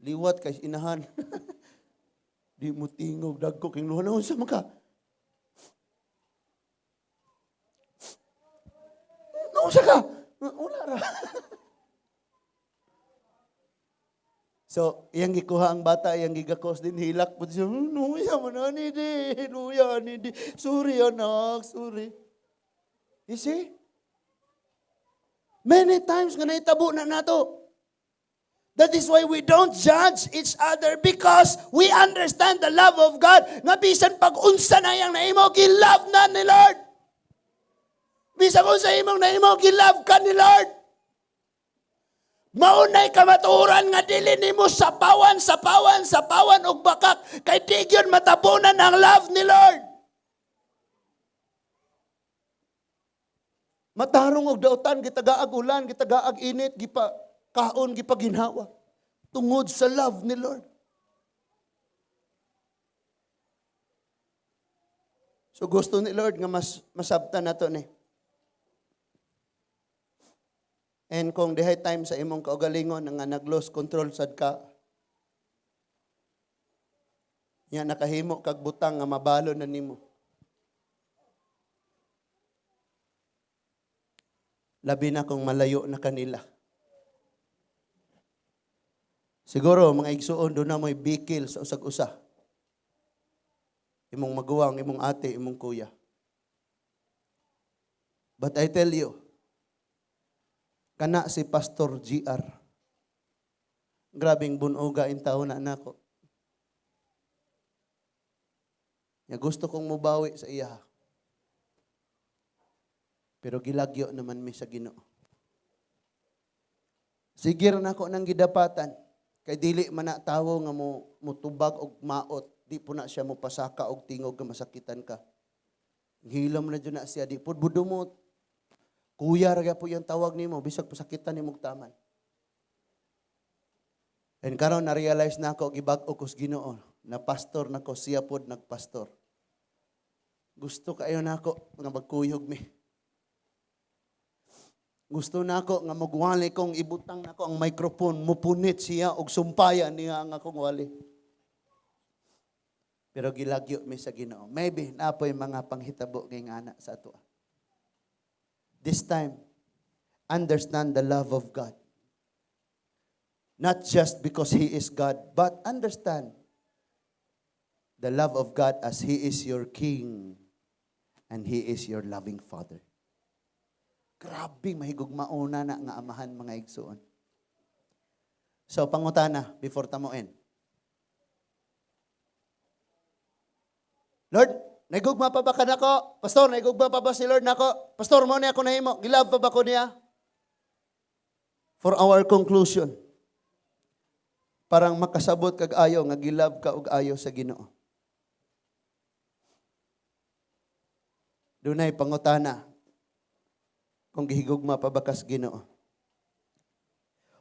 Liwat kay inahan. Di mo tingog, dagko kayong luha. Naunsa man ka? Naunsa ka? Wala ra. So, iyang gikuha ang bata, iyang gigakos din, hilak po siya, nuya man ani di, nuya ani di, sorry anak, sorry. You see? Many times nga naitabo na nato. That is why we don't judge each other because we understand the love of God. Nga bisan pag unsa na iyang naimo, gi-love na ni Lord. Bisan unsa imong naimo, gi-love ka ni Lord. Maunay kamatuoran nga dili nimo sapawan, sapawan, sapawan og bakak kay di gyud matabunan ang love ni Lord. Matarong og dautan, gitagaag ulan, gitagaag init, gipa kaon, gipaginhawa tungod sa love ni Lord. So gusto ni Lord nga mas masabtan nato ni. And kung dihay time sa imong kaugalingon nga nag-lose control sad ka, nya nakahimo kag butang nga mabalo na nimo. Labi na kung malayo na kanila. Siguro mga igsuon doon na mo'y bikil sa usag-usa. Imong maguwang, imong ate, imong kuya. But I tell you, kana si Pastor GR. Grabing bunuga in tao na nako. Ya gusto kong mubawi sa iya. Pero gilagyo naman mi sa Ginoo. Sigir nako nang gidapatan. Kay dili man na tawo nga mo mutubag og maot, di po na siya mopasaka og tingog nga masakitan ka. Hilom na jud na siya, di pud budumot. Kuya ra po yung tawag nimo bisag pasakitan nimo og taman. And karon na-realize na ako, gibag-o ko sa Ginoo, na pastor na ko, siya pod nagpastor. Gusto kayo nako nga magkuyog mi. Gusto nako nga magwali kong ibutang nako ang microphone, mupunit siya og sumpayan niya ang akong wali. Pero gilagyo mi sa Ginoo. Maybe napoy mga panghitabo ngayong ana sa ato. This time, understand the love of God. Not just because He is God, but understand the love of God as He is your King and He is your loving Father. Grabe mahigugmaona na nga amahan, mga igsuon. So, pangutana before tamuin. Lord, nahigugma pa ba ka nako? Pastor, nahigugma pa ba si Lord nako? Pastor, mo niya ako nahimo. Gilove pa ba ko niya? For our conclusion, parang makasabot kag ayo nga gilove ka og ayo sa Ginoo. Dunay pangutana kung gihigugma pa ba kas Ginoo.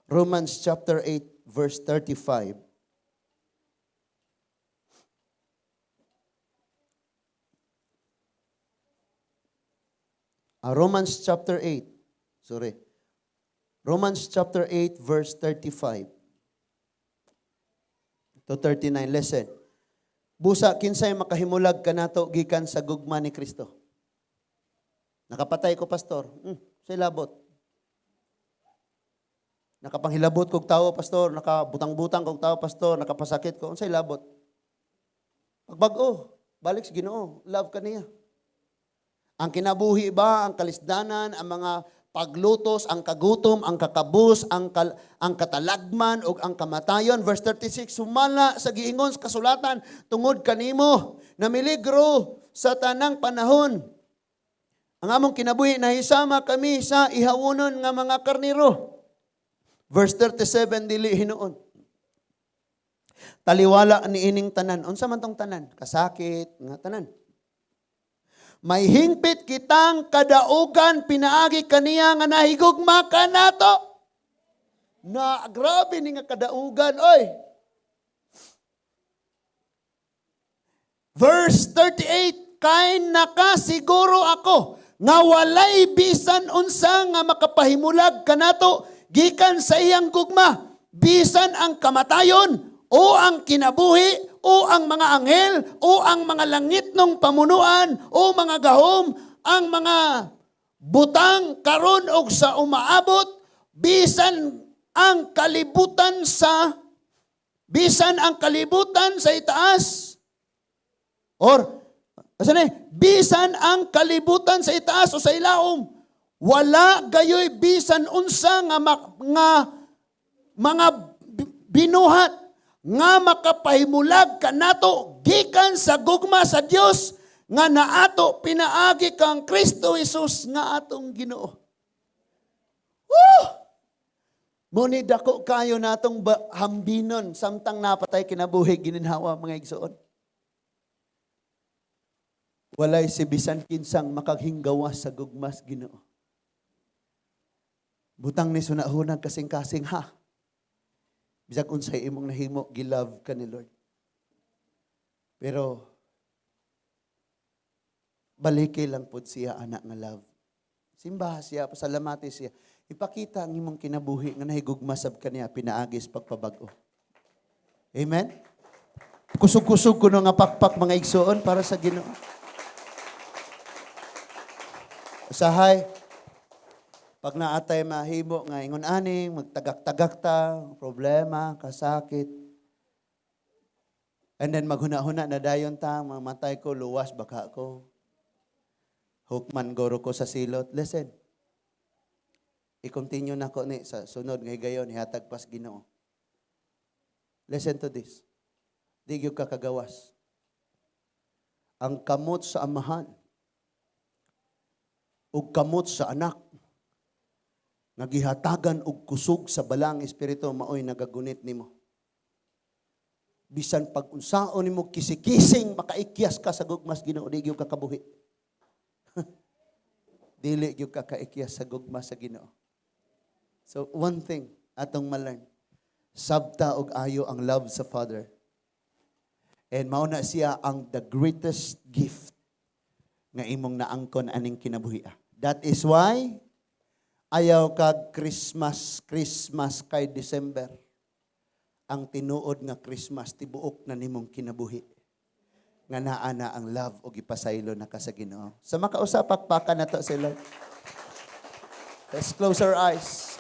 Romans chapter 8 verse 35. Romans chapter 8. Sorry. Romans chapter 8 verse 35 to 39. Listen. Busa kinsay makahimulag kanato gikan sa gugma ni Kristo? Nakapatay ko, pastor. Say labot. Nakapanghilabot kog tawo, pastor. Nakabutang-butang kog tawo, pastor. Nakapasakit ko. Unsay labot? Pagbag-o, balik sa Ginoo. Love ka niya. Ang kinabuhi ba, ang kalisdanan, ang mga paglutos, ang kagutom, ang kakabus, ang katalagman, ug ang kamatayon. Verse 36, sumala sa giingon sa kasulatan, tungod kanimo, namiligro sa tanang panahon. Ang among kinabuhi, nahisama kami sa ihawonon nga mga karniro. Verse 37, dili hinuon. Taliwala ni ining tanan. Unsa man tong tanan? Kasakit, nga tanan. May hingpit kitang kadaugan pinaagi kaniya nga nahigugma kanato. Na grabe ni nga kadaugan, oy. Verse 38, kay nakasiguro ako nga walay bisan unsa nga makapahimulag kanato gikan sa iyang gugma, bisan ang kamatayon o ang kinabuhi o ang mga anghel o ang mga langit nung pamunuan o mga gahom, ang mga butang karon og sa umaabot, bisan ang kalibutan sa itaas. Or asa ni? Bisan ang kalibutan sa itaas o sa ilaom, wala gayoy bisan unsa nga nga mga binuhat nga makapahimulag kanato gikan sa gugma sa Dios nga naato pinaagi kang Kristo Jesus nga atong Ginoo. Woo! Muni dako kayo natong hambinon samtang napatay kinabuhi gininhawa, mga igsoon. Walay si bisan kinsang makaghinggawas sa gugmas Ginoo. Butang ni sunahunag kasing-kasing ha. Bisag unsay imong nahimo, gilove ka ni Lord. Pero baliki lang pod siya anak nga love. Simbaha siya, pasalamati siya. Ipakita ang imong kinabuhi nga nahigugma sab kaniya pinaagis pagpabag-o. Amen? Kusog-kusog kuno nga pakpak, mga igsoon, para sa Ginoo. Usahay, pag naatay mahimo nga ingon ani, magtagak-tagak ta, problema, kasakit. And then maghuna-huna na dayon ta, mamatay ko, luwas baka ko. Hukman guro ko sa silot. Listen. I-continue na ko ni sa sunod nga higayon, ihatag pas Ginoo. Listen to this. Di gyud ka kagawas. Ang kamot sa Amahan ug kamot sa Anak nga gihatagan og kusog sa Balaang Espiritu maoy nagagunit nimo. Bisan pag unsaon nimo kisikising makaikyas ka sa gugmas Ginoo, di gyud ka kabuhi. Dili gyud ka kaikyas sa gugma sa Ginoo. So one thing atong ma-learn, sabta og ayo ang love sa Father. And mao na siya ang the greatest gift nga imong naangkon aning kinabuhia. That is why ayaw kag Christmas, Christmas kay December. Ang tinuod nga Christmas tibuok na nimong kinabuhi. Nga naa na ang love o gipasaylo na ka sa Ginoo. Sa makausa, pakpakan nato sila. Let's close our eyes.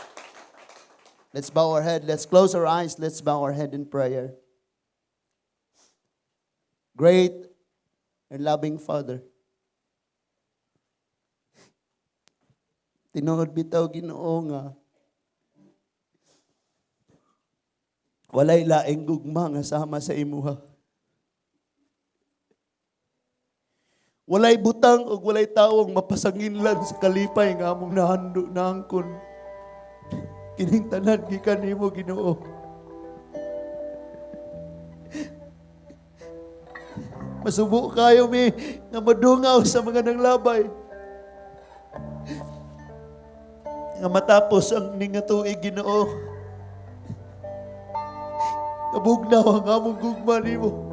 Let's bow our head. Let's close our eyes. Let's bow our head in prayer. Great and loving Father, tinuod bitaw, Ginoo, nga walay laing gugma nga sama sa imuha. Walay butang ug walay tawong mapasanginlan sa kalipay nga among nahando naangkon. Kining tanan gikan nimo, Ginoo. Masubo kayo mi nga madungaw sa mga nanglabay. Nga matapos ang ninga tuig, Ginoo. Kabugnaw ang among gugma nimo.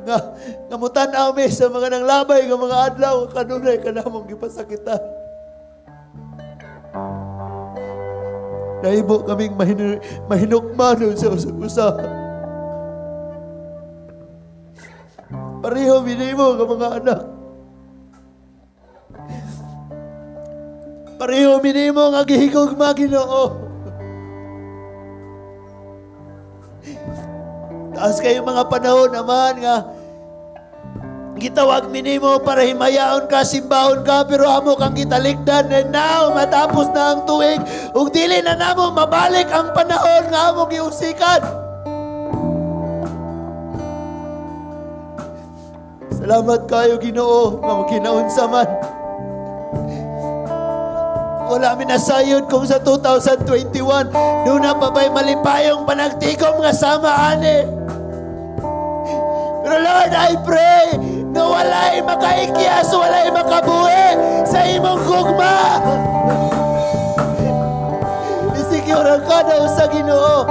Nga mutan-aw mi sa mga nanglabay nga mga adlaw kanunay kanamong gipasakitan. Nahimo kaming mahinukmanon sa usag-usa. Pareho minimo nga mga anak. Pareho minimo nga gihigugma, Ginoo. Taas kayo mga panahon naman nga gitawag minimo para himayaon ka, simbahon ka, pero amo kang gitalikdan. And now, matapos na ang tuig, ug dili na namo mabalik ang panahon nga amo giusikan. Salamat kayo, Ginoo, nga kinaunsa man. Wala mi nasayod kung sa 2021, doon na pa ba'y malipayong panagtigom nga sama ani. Pero Lord, I pray nga walay makaikyas, walay makabuhi sa imong gugma. I-secure ang kada usa, Ginoo.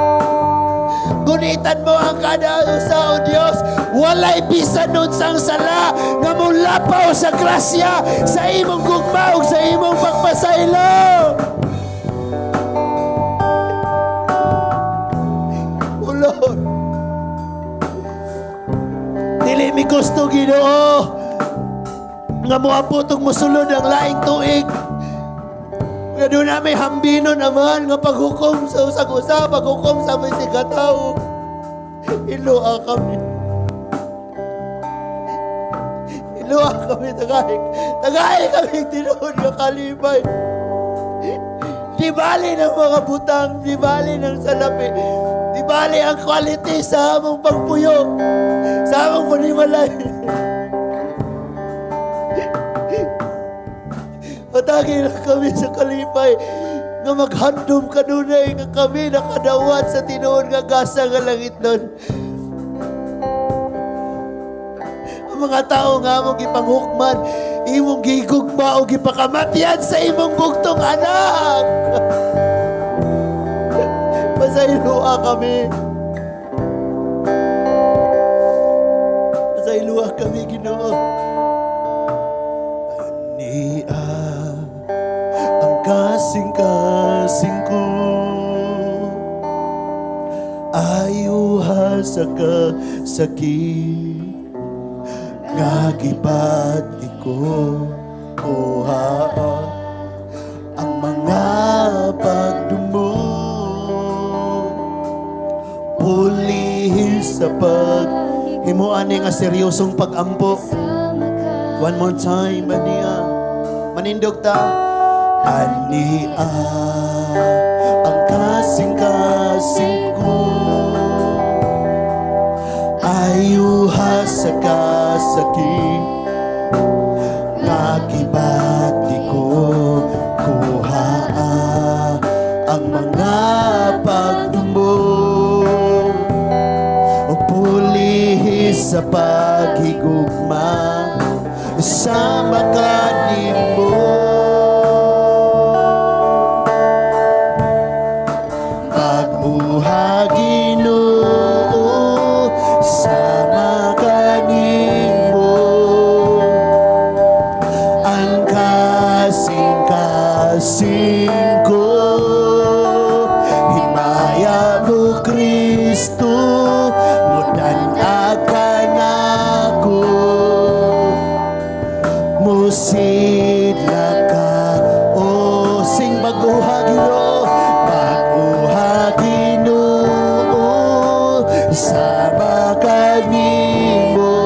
Gunitan mo ang kada usa, O Dios. Walay bisan unsang sala nga mulapaw sa grasya sa imong gugma ug sa imong pagpasaylo. O Lord, dili mi gusto, Ginoo, nga moabot og mosulod ang laing tuig. Nga doon na may hambino naman nga paghukom sa usag-usa, paghukom sa may sikataw. Iluha kami. Iluha kami, tagay. Tagay kami tinuod nga kalibay. Di bali ng mga butang, di bali ng salapi, di bali ang quality sa among pagpuyo, sa among panimalay. Patagi lang kami sa kalipay nga maghandom kanunay nga kami nakadawat sa tinuod nga gasa nga langit nun. Ang mga tao nga among gipanghukman, imong gigugma o gipakamatyan sa imong bugtong anak. Pasayloa kami. Pasayloa kami, Ginoo. Ania ang kasing-kasing ko, ayuha sa kasakit nga gipat ko kuha ang mga pagdumo, pulihin sa pag Himuan ni nga seryosong pag-ampo. One more time, ania. Manindog ta. Ania ang kasing-kasing ko, ayuha sa kasakit nga gibati ko. Kuha ang mga pagdumbo o pulihi sa paghigugma sa makanimo. Pag-uha, Ginoo, sa makanimo ang kasing-kasing ko. Himaya mo, Kristo, mudan-ag ka nako. Musidla ka o sing baguha, Ginoo. Baguha, Ginoo, sa makanimo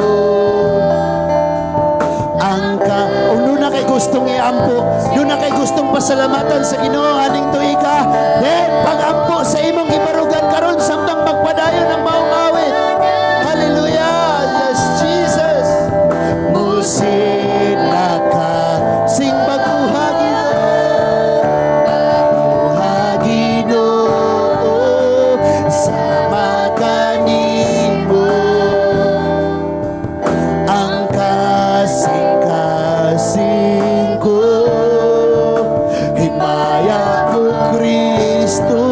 ang ka. Kung duna kay gustong iampo, duna kay gustong pasalamatan sa Ginoo aning tuiga, then pag-ampo sa imong gibarugan karon samtang magpadayon ang maong awit. Hallelujah! Yes, Jesus! Musidla ka sing baguha, Ginoo. Baguha, Ginoo, sa makanimo ang kasing-kasing ko. Himaya mo, Kristo,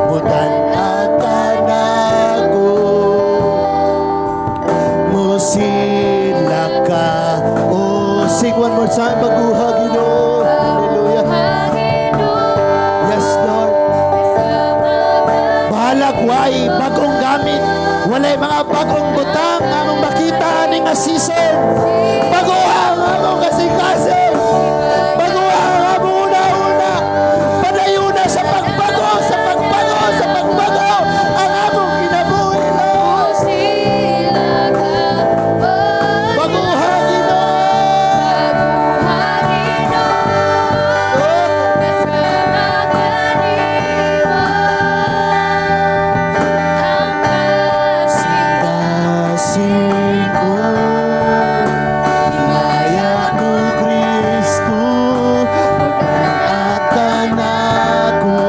mudan-ag ka nako. Musidla ka oh. Sing one more time, baguha, Ginoo. Hallelujah! Yes, Lord. Bahalag way bagong gamit, walay mga bagong butang among makita ani nga season, baguha ang among kasing-kasing, baguha ang among una-una. Padayuna sa pagbago, sa pagbago, sa pagbago ang among kinabuhi, Lord. Baguha, Ginoo. Oh. Kasing ko, himaya mo, Kristo, mudan-ag ka nako.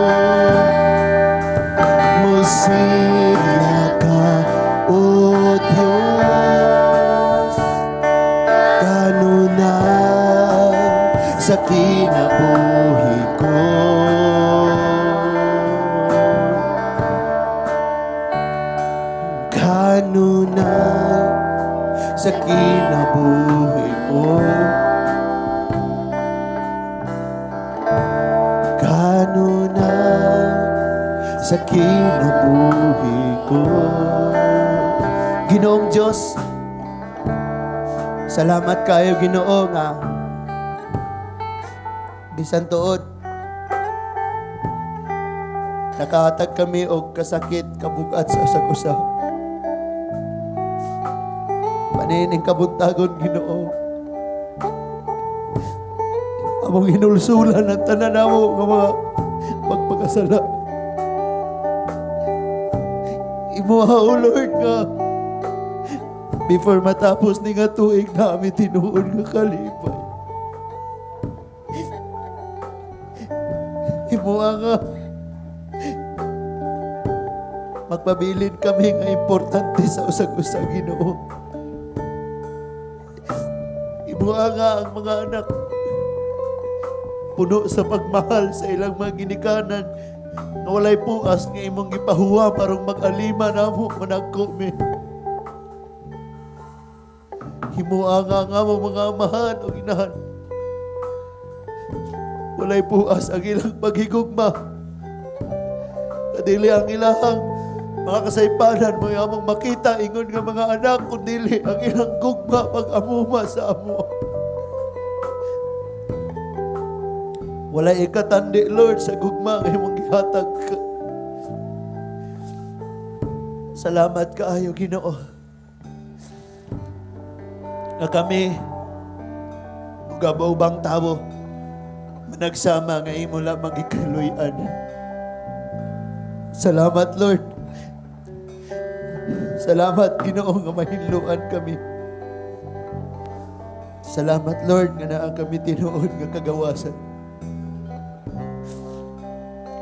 Musidla ka, O Diyos, kanunay sa kinabuhi ko. Kanunay sa kinabuhi ko. Kanunay sa kinabuhi ko. Ginoong Diyos, salamat kayo, Ginoo, nga bisan tuod nakahatag kami og kasakit, kabugat sa usag-usa. Panining kabuntagon, Ginoo, among hinulsulan ang tanan namo nga mga pagpakasala. Imuha, O Lord, nga before matapos ni nga tuig nami tinuod nga kalipay. Imuha nga magpabilin kami nga importante sa usag-usa, Ginoo. Imuha nga ang mga anak puno sa pagmahal sa ilang mga ginikanan nga walay puas nga imong gipahuwa parong mag-alima namo managko mi. Himua nga ang among mga amahan o inahan, walay puas ang ilang paghigugma. Kadili ang ilahang mga kasaypanan mo among makita ingon nga mga anak, kundili ang ilang gugma pag-amuma sa amo. Walay ikatandi, Lord, sa gugma nga imong gihatag. Salamat kaayo, Ginoo. Nga kami ug ubang tawo managsama nga imo lamang gikaluy-an. Salamat, Lord. Salamat, Ginoo, nga mahinluan kami. Salamat, Lord, nga naa kami tinuod nga kagawasan.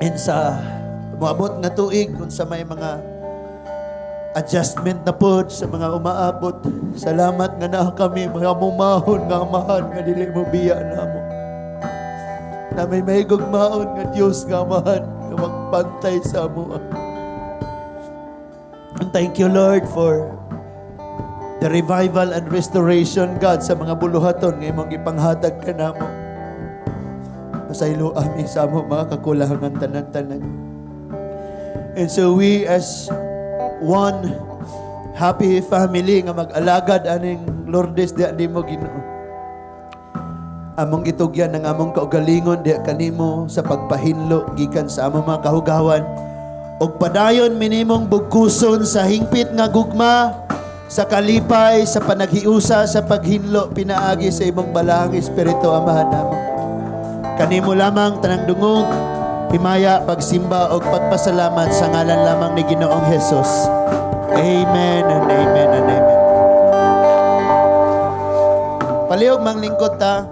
And sa moabot nga tuig, kung sa may mga adjustment na pod sa mga umaabot, salamat nga naa kami mga mumahon nga Amahan nga dili mo biya namo. Na may mahigugmaon nga Dios nga Amahan nga magbantay sa amo. And thank you, Lord, for the revival and restoration, God, sa mga buluhaton nga imong gipanghatag kanamo. Pasaylo ami sa amo mga kakulangan tanan-tanan. And so we, as one happy family nga mag-alagad aning Lourdes diha nimo, Ginoo, among gitugyan ang among kaugalingon diha kanimo sa pagpahinlo gikan sa among mga kahugawan ug padayon mi nimong bugkuson sa hingpit nga gugma, sa kalipay, sa panaghiusa, sa paghinlo pinaagi sa imong Balaang Espiritu, Amahan namo. Kanimo lamang tanang dungog, himaya, pagsimba ug pagpasalamat sa ngalan lamang ni Ginoong Hesus. Amen and amen and amen. Palihog manglingkod ta.